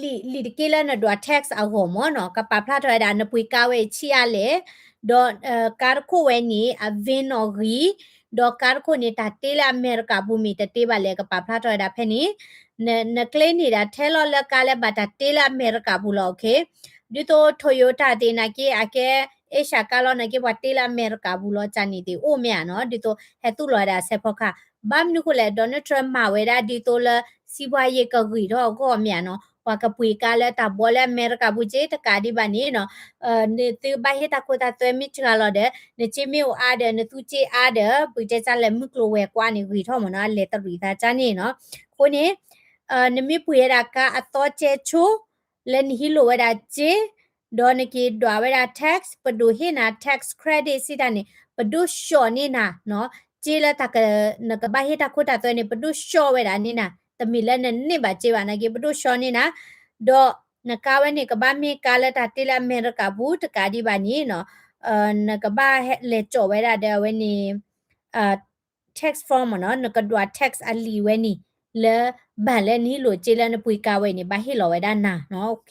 လံာ်တက့ၢ်လၢနဒွး tax အဂီၢ်မၢ်နီၤ ကပာ်ဖျါထီၣ်ဝဲဒၣ် နပှ့ၤကါဝဲအံၤဆံးအါလဲၣ်, ဒီး ကါတခိၣ်ဝဲန့ၣ် အ VIN နီၣ်ဂံၢ်, ဒီးကါတခိၣ်န့ၣ် တၢ်တ့လၢအမဲရကၤပူၤမ့ၢ်တတ့ဘၣ်လဲၣ် ကပာ်ဖျါထီၣ်ဝဲဒၣ်ဖဲန့ၣ် နကျဲန့ၣ်ဒၣ်ထဲလီၤလၢကါလၢဘၣ်တၢ်တ့လၢအမဲရကၤပူၤလီၤ. ဒ်သိး Toyota သ့ၣ်နာ်က့ အကဲ Asia ကါလီၤနာ်က့ ပှၤတ့လၢအမဲရကၤပူၤလီၤ ကါန့ၣ်သ့ၣ်အိၣ်မ့ၢ်ဧါနီၤ, ဒ်သိး ဟဲသူၣ်လီၤဝဲဒၣ်စဲးဖီကဟၣ်. ဘၣ်မနုၤဃိလဲၣ် Donald Trump မၤဝဲဒၣ်ဒ်သိးလၢ စံးပှၤယ့ၢ်ကဂ့ၤထီၣ်အဂီၢ်မ့ၢ်ဧါနီၤ, ပှၤကပှ့ၤကါလၢတၢ်ဘှီလၢအမဲရကၤပူၤက့ တကးဒံးဘၣ်န့ၣ်နီၤ နသုဘၣ်ဟ့ၣ်တၢ်ခိတၢ်သွဲမ့ၢ်စှၤလီၤဒီး နစ့မ့ၢ်အိၣ်အါဒီး နသူစ့အါဒီး ပတဲတၢ်လဲၣ် မုၢ်ကျိၤဝဲၤကွာ်န့ၣ်ဂ့ၤထီၣ်မၢ်နီၤ အလဲၤတရံးသးကါန့ၣ်နီၤ. အဃိန့ၣ် နမ့ၢ်ပှ့ၤဝဲဒၣ်ကါအသီကဲဆိ လၢနဟံးလိာ်ဝဲဒၣ်စ့ ဒီးနက့ၤဒွးဝဲဒၣ် tax ပဒိၣ်ဟ့ၣ်နၤ tax credit စံးတၢ်န့ၣ် ပဒိၣ်ဆှီန့ၢ်နၤနီၤ, စ့လၢတၢ်က နကဘၣ်ဟ့ၣ်တၢ်ခိတၢ်သွဲန့ၣ် ပဒိၣ်ဆှီဝဲဒၣ်န့ၢ်နၤ, တမ့ၢ်လၢနန့ၢ်ဘၣ်စ့ဘၣ်နာ်က့ ပဒိၣ်ဆှီန့ၢ်နၤ, ဒီးနကါဝဲန့ၣ် ကဘၣ်မ့ၢ်ကါလၢတၢ်တ့လၢအမဲရကၤပူၤ တကးဒံးဘၣ်န့ၣ်နီၤ နကဘၣ်လဲၤကၠီၣ်ဝဲဒၣ်ဒီးအဝဲန့ၣ် tax form မၢ်နီၤ နကဒွး tax အလံာ်ဝဲန့ၣ် လၢ ဘၣ်လၢနဟံးလိာ်စ့လၢနပှ့ၤကါဝဲန့ၣ် ဘၣ်ဟ့ၣ်လီၤဝဲဒၣ်နၤနီၤ.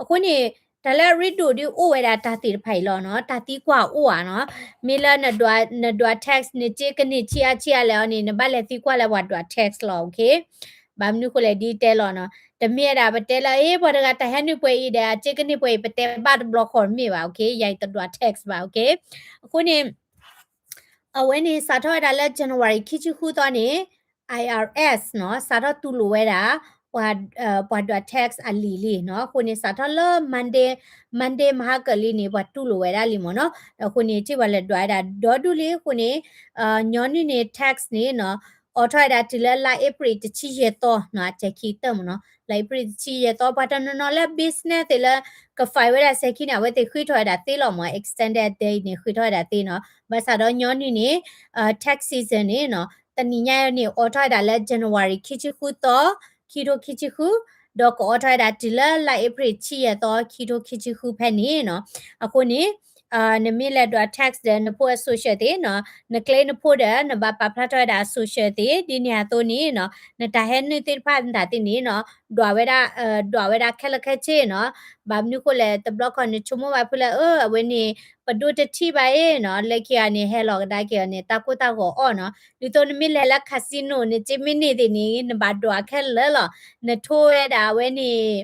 အဃိန့ၣ် တၢ်လၢအရ့ဒိၣ်ဒ်အိၣ်ဝဲဒၣ်တၢ်သ့ၣ်တဖၣ်အံၤလီၤနီၤ, တၢ်သံကွၢ်အိၣ်ဧါနီၤ, မ့ၢ်လၢ နဒွး tax နစ့ကန့ၢ်ဆံးအါဆံးအါလဲၣ်အီၤန့ၣ် နဘၣ်လဲၤသံကွၢ်လၢပှၤဒွး tax လီၤ. ဘၣ်မနုၤဃိလဲၣ်ဒ်တဲလီၤနီၤ, တမ့ၢ်ဝဲဒၣ်ပတဲလၢ အ့ ပှၤတဂၤတၢ်ဟဲနုာ်ပှဲၤအံၤဒီး အစ့ကန့ၢ်ပှဲၤအံၤ ပတဲဘၣ်တဘျီဃီတမ့ၢ်ဘၣ်, ယၤအံၤတဒွး tax ဘၣ်. အဃိန့ၣ် အဝဲန့ၣ် စးထီၣ်ဝဲဒၣ်လၢ January ခံဆံဃုသီန့ၣ် IRS နီၤ စးထီၣ်တူၢ်လိာ်ဝဲဒၣ် ပှၤဒွး tax အလံာ်လံနီၤ. အဃိန့ၣ် စးထီၣ်လၢ Monday, Monday မဟါကၢ်လံန့ၣ် ပှၤတူၢ်လိာ်ဝဲဒၣ်လံမၢ်နီၤ. အဃိန့ၣ် ထံၣ်ပှၤလဲၤဒွးဝဲဒၣ်ဒီဒူၣ်လံ. အဃိန့ၣ် ညီနုၢ်န့ၣ် tax န့ၣ်နီၤ အိးထီၣ်ဝဲဒၣ်တုၤလၢလါအ့ဖြ့ၣ်တဆံယဲၢ်သီနီၤ, အစဲးခံကတၢၢ်မၢ်နီၤ, လါအ့ဖြ့ၣ်တဆံယဲၢ်သီ ပှၤတနီၤနီၤလၢ business သ့ၣ်လၢ က file ဝဲဒၣ်စဲးခံန့ၣ် အဝဲသ့ၣ်ဃ့ထီၣ်ဝဲဒၣ်သ့လီၤမၢ်, extended date န့ၣ် ဃ့ထီၣ်ဝဲဒၣ်သ့နီၤ. ဘၣ်ဆၣ်ဒီးညီနုၢ်န့ၣ် tax season န့ၣ်နီၤ တနံၤညါန့ၣ် အိးထီၣ်ဝဲဒၣ်လၢ January ခံဆံဃုသီ ခံထိခံဆံဃု, ဒီးကအိးထီၣ်ဝဲဒၣ်တုၤလၢလါအ့ဖြ့ၣ်တဆံယဲၢ်သီ ခံထိခံဆံဃုဖဲန့ၣ်နီၤ. အဃိန့ၣ် နမ့ၢ်လဲၤဒွး tax ဒီးနဖိအ social သ့ၣ်နီၤ, နကျဲနဖိဒီး နဘၣ်ပာ်ဖျါထီၣ်ဝဲဒၣ်အ social သ့ၣ် ဒ်န့ၣ်အသိးန့ၣ်နီၤ, နတၢ်ဟဲနုာ်သ့ၣ်တဖၣ်နတၢ်သ့ၣ်န့ၣ်နီၤ, ဒွးဝဲဒၣ် ဒွးဝဲဒၣ်ခဲလၢာ်ခဲဆ့နီၤ. ဘၣ်မနုၤဃိလဲၣ် တဘျီခီၣ်နဆိကမိၣ်ဘၣ်ဖုလၢ အၢ အဝဲန့ၣ် ပဒိၣ်တထံၣ်ဘၣ်အံၤနီၤ, လၢခံဂၤန့ၣ် ဟဲလီၤကဒါက့ၤအီၤန့ၣ် တၢ်ကိၢ်တၢ်ဂီၤအီၣ်နီၤ. ဒ်သိးနမ့ၢ်လဲၤလၢ casino နစ့မ့ၢ်န့ၢ်သ့ၣ်န့ၣ် နဘၣ်ဒွးခဲလၢာ်လီၤ. နထိဝဲဒၣ်အဝဲန့ၣ်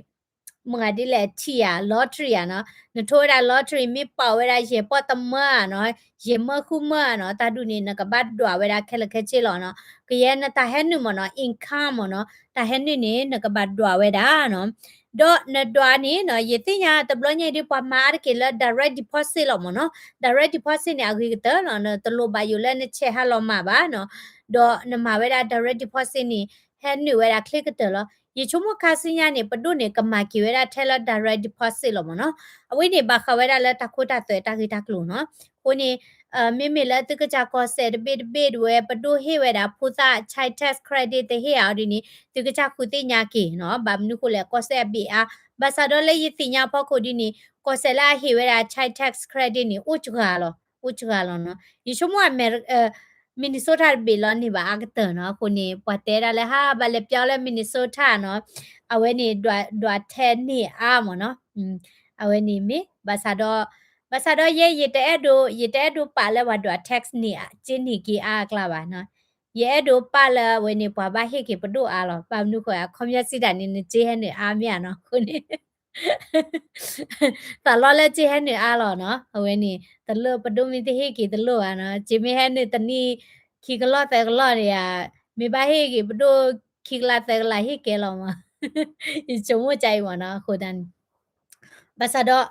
မတၤဒ်လဲၣ် ထံၣ်ဧါ lottery ဧါနီၤ, နထိဝဲဒၣ် lottery မ့ၢ်ပာ်ဝဲဒၣ်ယဲၢ်ပီၢ်တမၢဧါနီၤ, ယဲၢ်မၢဃုမၢဧါနီၤ, တၢ်ဒုးန့ၣ် နကဘၣ်ဒွးဝဲဒၣ်ခဲလၢာ်ခဲဆ့လီၤနီၤ, ကယဲၢ်နတၢ်ဟဲနုာ်မ့ၢ်နီၤ income မ့ၢ်နီၤ, တၢ်ဟဲနုာ်န့ၣ် နကဘၣ်ဒွးဝဲဒၣ်နီၤ, ဒီးနဒွးန့ၣ်နီၤ ယသ့ၣ်ညါတဘျီညါအံၤဒ်ပှၤမၤအါတက့ၢ်လၢ direct deposit လီၤမ့ၢ်နီၤ, direct deposit န့ၣ် အဂ့ၤကတၢၢ်လီၤ, နတလိၣ်ဘၣ်ယိၣ်လၢနဆဲးဟးလီၤမၢ်ဘၣ်နီၤ, ဒီးနမၤဝဲဒၣ် direct deposit န့ၣ် ဟဲနုာ်ဝဲဒၣ်ချ့ကတၢၢ်လီၤ. ယဆိကမိၣ်ခါဆူညါန့ၣ် ပဒိၣ်န့ၣ် ကမၤက့ၤဝဲဒၣ်ထဲလၢ direct deposit လီၤမ့ၢ်နီၤ, အဝဲန့ၣ် ဘၣ်ဃးဝဲဒၣ်လၢတၢ်ခိတၢ်သွဲတၢ်ဂ့ၢ်တၢ်ကျိၤနီၤ, အဃိန့ၣ် မ့မ့ၢ်လၢသုကစၢ်ကီၢ်စဲၣ်တဘ့ၣ်တဘ့ၣ်ဒၣ်ဝဲ ပဒိၣ်ဟ့ၣ်ဝဲဒၣ်ဖိသၣ် child tax credit တဟ့ၣ်အီၤဒ်န့ၣ် သုကစၢ်ဃုသ့ၣ်ညါက့ၤနီၤ, ဘၣ်မနုၤဃိလဲၣ် ကီၢ်စဲၣ်အဘ့ၣ်အါ, ဘၣ်ဆၣ်ဒီးလၢယသ့ၣ်ညါဖီခိၣ်ဒ်န့ၣ် ကီၢ်စဲၣ်လၢအဟ့ၣ်ဝဲဒၣ် child tax credit န့ၣ် အိၣ်စှၤလီၤ, အိၣ်စှၤလီၤနီၤ, ယဆိကမိၣ် Minnesota တဘ့ၣ်လီၤန့ၢ်ဘၣ်အါကတၢၢ်နီၤ, အဃိန့ၣ် ပှၤတဲဒၣ်လၢဟါ ဘၣ်လဲၤပျီလၢ Minnesota နီၤ, အဝဲန့ၣ် ဒွးထဲန့ၢ်အါမ့ၢ်နီၤ, အဝဲန့ၣ်မ့ၢ် ဘၣ်ဆၣ်ဒီး ဘၣ်ဆၣ်ဒီးယဲ ယတအဲၣ်ဒိး ယတအဲၣ်ဒိးပာ်လၢပှၤဒွး tax န့ၢ် က့န့ၢ်က့အါအကျါဘၣ်နီၤ, ယအဲၣ်ဒိးပာ်လၢအဝဲန့ၣ် ပှၤဘၣ်ဟ့ၣ်က့ၤပဒိၣ်အါလီၤ, ဘၣ်မနုၤဃိ အခီပညီစံးတၢ်န့ၣ် နက့ဟဲနုာ်အါမ့ၢ်ဧါနီၤ, အဃိန့ၣ် သးလီလၢက့ဟဲနုာ်အါလီၤနီၤ, အဝဲန့ၣ် တလိၣ်ပဒိၣ်မ့ၢ်တဟ့ၣ်က့ၤတလိၣ်ဘၣ်နီၤ, က့မ့ၢ်ဟဲနုာ်တနံၣ်ခံကလီၢ်သၢကလီၢ်န့ၣ်ဧါ, မ့ၢ်ဘၣ်ဟ့ၣ်က့ၤပဒိၣ်ခံကလးသၢကလးဟ့ၣ်ကဲလီၤမး, ယဆိကမိၣ်ကါအံၤမ့ၢ်နီၤ, အဃိသတးန့ၣ် ဘၣ်ဆၣ်ဒီး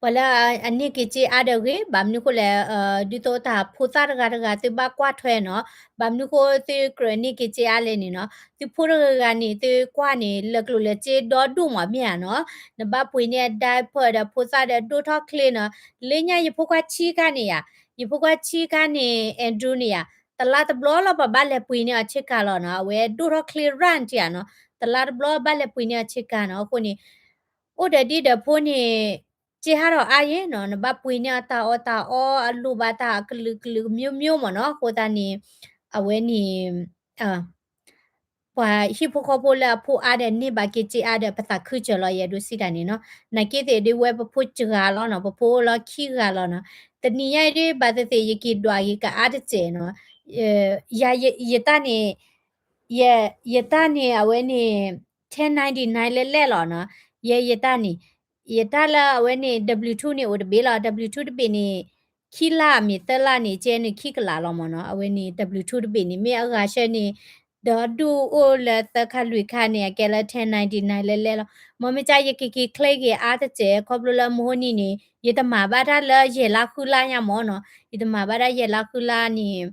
ပှၤလၢအန့ၢ်က့ၤစ့အါဒီးဂ့ၤ, ဘၣ်မနုၤဃိလဲၣ်, ဒ်သိးတၢ်ဖိသၣ်တဂၤတဂၤသုဘၣ်ကွၢ်ထွဲနီၤ, ဘၣ်မနုၤဃိသုကြၢးန့ၢ်က့ၤစ့အါလဲၣ်န့ၣ်နီၤ, သုဖိတဂၤဂၤန့ၣ် သုကွၢ်န့ၣ် လၢာ်ကျိၤလၢာ်စ့ဒီဒိၣ်မးမ့ၢ်ဧါနီၤ, နဘၣ်ပှ့ၤန့ၢ်အ diaper ဒီးဖိသၣ်ဒီးဒိၣ်ထီၣ်ချ့နီၤ, လၢညါယဖိခွါဆံခါန့ၣ်ယါ, ယဖိခွါဆံခါန့ၣ် Andrew န့ၣ်ယါ, တလါတဘျီလီၤပှၤဘၣ်လဲၤပှ့ၤန့ၢ်အီၤဆ့ကၤလီၤနီၤ, အဝဲဒိၣ်ထီၣ်ချ့ရၣ်နထံၣ်ဧါနီၤ, တလါတဘျီဘၣ်လဲၤပှ့ၤန့ၢ်အီၤဆ့ကၤနီၤ, အဃိန့ၣ် အိၣ်ဒီးဒ်ဒီးဖိန့ၣ် စ့ဟးထီၣ်အါယဲနီၤ, နဘၣ်ပှ့ၤန့ၢ်အီၤတၢ်အီၣ်တၢ်အီ အလိၣ်ဘၣ်တၢ်အကလုာ်ကလုာ်ကမျိုးမျိုးမ့ၢ်နီၤ, အဃိသတးန့ၣ် အဝဲန့ၣ် ပှၤဟံၣ်ဖိဃီဖိလၢအဖိအါဒီးန့ၢ်ဘၣ်က့ၤစ့အါဒီး ပသးခုစၢၤလီၤ ယအဲၣ်ဒိးစံးတၢ်န့ၣ်နီၤ, နာ်က့သ့ၣ်ဒ်ဝဲပဖိစှၤလီၤနီၤ, ပဖိအိၣ်လီၤခံဂၤလီၤနီၤ, တနံၤညါအံၤဒ်ဘၣ်သ့ၣ်သ့ၣ် ယက့ၤဒွးက့ၤကအါတစဲးနီၤ, ယၤ ယတၢ်န့ၣ် ယ ယတၢ်န့ၣ် အဝဲန့ၣ် ten ninety-nine လဲၣ်လဲၣ်လီၤနီၤ, ယဲ ယတၢ်န့ၣ် ယတၢ်လၢအဝဲန့ၣ် W two န့ၣ်အိၣ်တဘ့ၣ်လီၤ, W two တဘ့ၣ်န့ၣ် ခံလါမ့ၢ်သၢလါန့ၣ် ကဲန့ၣ်ခံကလးလီၤမ့ၢ်နီၤ, အဝဲန့ၣ် W two တဘ့ၣ်န့ၣ် မ့ၢ်အဂၤဆၢန့ၣ် ဒီးဒူၣ်အိၣ်လၢသၢခါလွံၢ်ခါန့ၣ် အကဲလၢ ten ninety-nine လဲၣ်လဲၣ်လီၤ, မ့မ့ၢ်ကါ ယက့ၤက့ၤချ့က့ၤအါတစဲး ခီဖျိလၢမဟိနံၤန့ၣ် ယတမၤဘၣ်တၢ်လၢ ယဲၢ်လါဃုလါညါမ့ၢ်နီၤ, ယတမၤဘၣ်တၢ်ယဲၢ်လါဃုလါန့ၣ်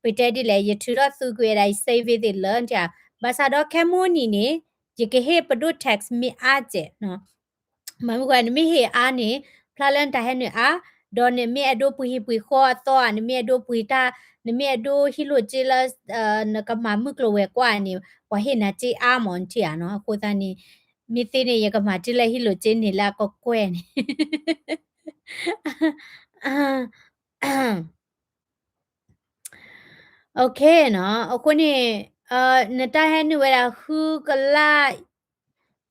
ပတဲဒ်လဲၣ် ယထုးထီၣ်သူကွံာ်ဝဲဒၣ် ယ saving သ့ၣ်လၢ ဘၣ်ဆၣ်ဒီးခဲမုၢ်နံၤန့ၣ် ယကဟ့ၣ်ပဒိၣ် tax မ့ၢ်အါစဲးနီၤ, မ့ၢ်မ့ၢ်ကွၢ် နမ့ၢ်ဟ့ၣ်အါန့ၣ် ဖျါလၢနတၢ်ဟဲနုာ်အါ, ဒီးနမ့ၢ်အဲၣ်ဒိးပှ့ၤဟံၣ်ပှ့ၤဃီအသီဧါ, နမ့ၢ်အဲၣ်ဒိးပှ့ၤတၢ်, နမ့ၢ်အဲၣ်ဒိးဟံၣ်လိာ်စ့လၢ နကမၤမုၢ်ကျိၤဝဲၤကွာ်န့ၣ် ပှၤဟ့ၣ်နၤစ့အါမ့ၢ်နထံၣ်ဧါနီၤ, အဃိသတးန့ၣ် မ့ၢ်သ့န့ၣ် ယကမၤတ့ၢ်လၢဟံၣ်လိာ်စ့န့ၣ်လၢအကကွဲၢ်န့ၣ် OK နီၤ, အဃိန့ၣ် နတၢ်ဟဲနုာ်ဝဲဒၣ်ဃုကလး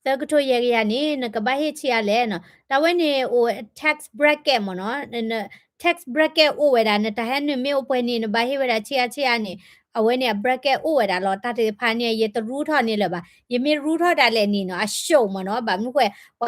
သၢကထိယဲၢ်ကယၤန့ၣ် နကဘၣ်ဟ့ၣ်ဆံးအါလဲၣ်နီၤ, တၢ်ဝဲန့ၣ်အိၣ် tax bracket မ့ၢ်နီၤ, tax bracket အိၣ်ဝဲဒၣ် နတၢ်ဟဲနုာ်မ့ၢ်အိၣ်ပှဲၤန့ၣ် နဘၣ်ဟ့ၣ်ဝဲဒၣ်ဆံးအါဆံးအါန့ၣ် အဝဲန့ၣ်အ bracket အိၣ်ဝဲဒၣ်လီၤ, တၢ်သ့ၣ်တဖၣ်န့ၣ် ယတရူထီၣ်န့ၢ်လၢၤဘၣ်, ယမ့ၢ်ရူထီၣ်ဒၣ်လဲာ်န့ၣ်နီၤ အရှုံးမ့ၢ်နီၤ, ဘၣ်မနုၤဃိ ပှ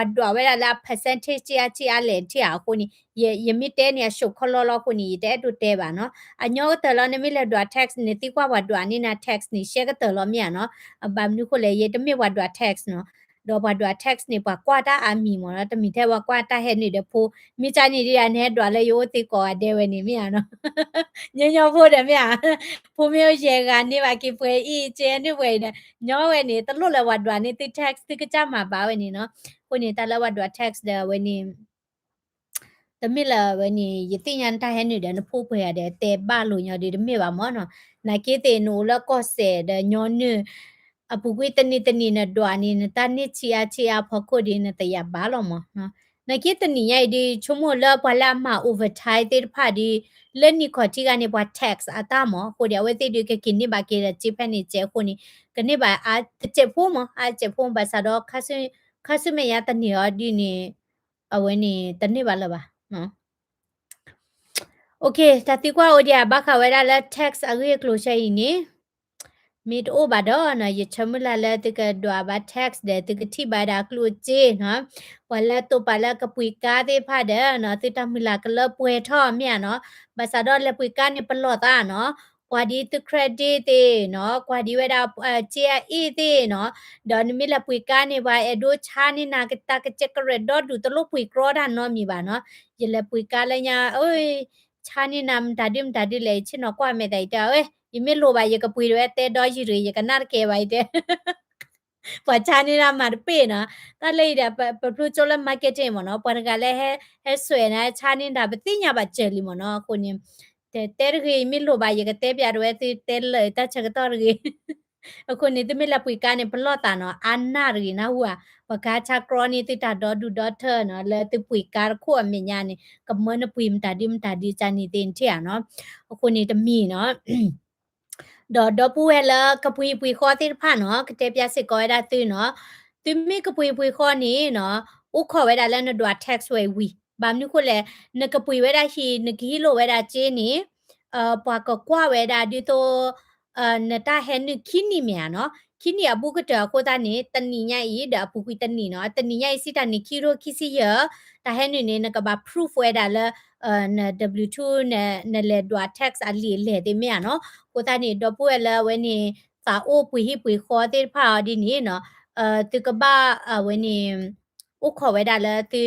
ၤဒွးဝဲဒၣ်လၢအ percentage ဆံးအါဆံးအါလဲၣ်ထံၣ်ဧါ, အဃိန့ၣ် ယမ့ၢ်တဲန့ၣ် အရှုံးခီလီလီၤအဃိန့ၣ် ယတအဲၣ်ဒိးတဲဘၣ်နီၤ, အညီကတၢၢ်လီၤ, နမ့ၢ်လဲၤဒွး tax န့ၣ် သံကွၢ်ပှၤဒွးန့ၢ်နၤ tax န့ၣ် ရှဲကတၢၢ်လီၤမ့ၢ်ဧါနီၤ, ဘၣ်မနုၤဃိလဲၣ် ယတမ့ၢ်ပှၤဒွး tax နီၤ, ဒီးပှၤဒွး tax န့ၣ် ပှၤကွၢ်တၢ်အါမံၤမ့ၢ်နီၤ, တမ့ၢ်ထဲပှၤကွၢ်တၢ်ဟဲနုာ်ဒီးဖိ, မ့ၢ်ကါန့ၣ်ဒ်ဒၣ် နဟဲဒွးလၢယအိၣ်သ့ကိးဂၤဒဲးဝဲန့ၣ်မ့ၢ်ဧါနီၤ, ညီညီဖိဒီးမ့ၢ်ဧါ, ဖိမ့ၢ်အိၣ်ယဲၢ်ဂၤန့ၢ်ဘၣ်က့ၤပှဲၤအံၤ ကဲနုာ်ပှဲၤအံၤဒီး ညီဝဲန့ၣ် တလိၣ်လၢပှၤဒွးန့ၢ်သု tax သုကစၢ်မၤဘၣ်ဝဲန့ၣ်နီၤ, အဃိန့ၣ် တၢ်လၢပှၤဒွး tax ဒီးအဝဲန့ၣ် တမ့ၢ်လၢအဝဲန့ၣ် ယသ့ၣ်ညါနတၢ်ဟဲနုာ်ဒီး နဖိပှဲၤဂၤဒီးတဲဘၣ်လိာ်ညီဒီး တမ့ၢ်ဘၣ်မ့ၢ်နီၤ, နာ်က့သ့ၣ်နအိၣ်လၢကီၢ်စဲၣ်ဒီးညီနုၢ် အပူၤကွံာ်တနံၤတနံၤနဒွးန့ၣ် နတၢ်န့ၢ်ဆံးအါဆံးအါဖီခိၣ်ဒီး နတယာ်ဘၣ်လီၤမ့ၢ်နီၤ, နာ်က့တနံၤညါအံၤဒီး ဆိကမိၣ်လၢပှၤလၢအမၤ overtime သ့ၣ်တဖၣ်ဒီး လၢနံၣ်ခီၣ်ထံးဂၤန့ၣ် ပှၤ tax အတၢ်မ့ၢ် အဃိဒီး အဝဲသ့ၣ်ဒီးကက့ၤန့ၢ်ဘၣ်က့ၤဒီး စ့ဖဲန့ၣ်စဲးအဃိန့ၣ် ကန့ၢ်ဘၣ်အါတစဲးဖိမ့ၢ် အါတစဲးဖိ ဘၣ်ဆၣ်ဒီး ခါဆူမဲာ်ညါတန့ၢ်အီၤဒ်န့ၣ် အဝဲန့ၣ် တန့ၢ်ဘၣ်လၢၤဘၣ်. OK တၢ်သံကွၢ်အိၣ်ဒံးဘၣ်ဃးဝဲဒၣ်လၢ tax အဂ့ၢ်အကျိၤဆၢအံၤန့ၣ်, မ့ၢ်တအိၣ်ဘၣ်ဒီးနီၤ ယဆၢမုၢ်လၢ်လၢသုကဒွးဘၣ် tax ဒီး သုကထံၣ်ဘၣ်ဝဲဒၣ်ကျိၣ်စ့နီၤ, ပှၤလၢတိာ်ပာ်လၢကပှ့ၤကါသ့ၣ်တဖၣ်ဒီးနီၤ သုတၢ်မုၢ်လၢ်ကလၢပှဲၤထီၣ်မ့ၢ်ဧါနီၤ, ဘၣ်ဆၣ်ဒီးလဲၤပှ့ၤကါန့ၣ်ပလီၢ်သးနီၤ, ကွၢ်ဒ်သု credit သ့ၣ်နီၤ, ကွၢ်ဒ်ဝဲဒၣ် စ့အအ့ၣ်သ့ၣ်နီၤ, ဒီးနမ့ၢ်လဲၤပှ့ၤကါန့ၣ် ပှၤအဲၣ်ဒိးဆါန့ၢ်နၤကတၢ်ကစဲးကရဲးဒီဒူၣ် တလိၣ်ပှ့ၤကြီတၢ်နီတမံၤဘၣ်နီၤ, ယလဲၤပှ့ၤကါလၢညါ အၢ ဆါန့ၢ်နၤမတၤဒုမတၤဒုလဲၣ် ယဆ့ၣ်နီၤကွၢ်မဲာ်သး ယတဲအဝဲ ယမ့ၢ်လိၣ်ဘၣ် ယကပှ့ၤတဝဲတဲဒီယံၤတဂ့ၤ ယကနၣ်တကဲဘၣ် ယတဲ ပှၤဆါန့ၢ်တၢ်မၤတပ့ၢ်နီၤ, တၢ်လၢအံၤဒီး ပဖျိကၠိလၢ marketing မ့ၢ်နီၤ, ပှၤတဂၤလၢဟဲ ဟဲစွဲးနၤ ဟဲဆါန့ၢ်တၢ် ပသ့ၣ်ညါဘၣ်စၢၤလံမ့ၢ်နီၤ, အဃိန့ၣ် တဲတဂ့ၤ ယမ့ၢ်လိၣ်ဘၣ် ယကတဲပျးတဝဲသုတဲလၢာ်တၢ်ဆၢကတီၢ်တဂ့ၤ အဃိန့ၣ် သုမ့ၢ်လဲၤပှ့ၤကါန့ၣ် ပလီၢ်သးနီၤ အါနၢ်တဂ့ၤ နၢ်ဟူဧါ, ပှၤကါဆါကြီန့ၢ်သုတၢ်ဒီဒူၣ်ဒီထၢနီၤ, လၢသုပှ့ၤကါတခိၣ်အမဲာ်ညါန့ၣ် ကမၢနပှ့ၤမတၤဒုမတၤဒုကန့ၣ်သ့ၣ်နထံၣ်ဧါနီၤ, အဃိန့ၣ်တမံၤနီၤ ဒီးဒီပုၢ်ဝဲၢ်လၢကပှ့ၤပှ့ၤဃီသ့ၣ်တဖၣ်နီၤ ကတဲပျးစ့ၢ်ကီးဝဲဒၣ်သုနီၤ, သုမ့ၢ်ကပှ့ၤပှ့ၤဃီန့ၣ်နီၤ အိၣ်ခိးဝဲဒၣ်လၢနဒွး tax ဝဲဝံၤ, ဘၣ်မနုၤဃိလဲၣ်, နကပှ့ၤဝဲဒၣ်ဟံၣ် နကဟံးလိာ်ဝဲဒၣ်စ့န့ၣ် ပှၤကကွၢ်ဝဲဒၣ်ဒ်သိး နတၢ်ဟဲနုာ်ခံနံၣ်မ့ၢ်ဧါနီၤ, ခံနံၣ်အဘူးကတၢၢ်အဃိသတးန့ၣ် တနံၣ်ညါအံၤ ဒီးအပူၤကွံာ်တနံၣ်နီၤ, တနံၣ်ညါအံၤစံးတၢ်နံၣ်ခံကထိခံဆံယဲၢ်, တၢ်ဟဲနုာ်န့ၣ် နကဘၣ် proof ဝဲဒၣ်လၢ န W two နလဲၤဒွး tax အလံာ်အလဲၢ်သ့ၣ်မ့ၢ်ဧါနီၤ, အဃိသတးန့ၣ် ဒီပုၢ်ဝဲၢ်လၢအဝဲန့ၣ် သးအိၣ်ပှ့ၤဟံၣ်ပှ့ၤဃီသ့ၣ်တဖၣ်အီၤဒ်န့ၣ်နီၤ, သုကဘၣ်အဝဲန့ၣ် အိၣ်ခိးဝဲဒၣ်လၢသု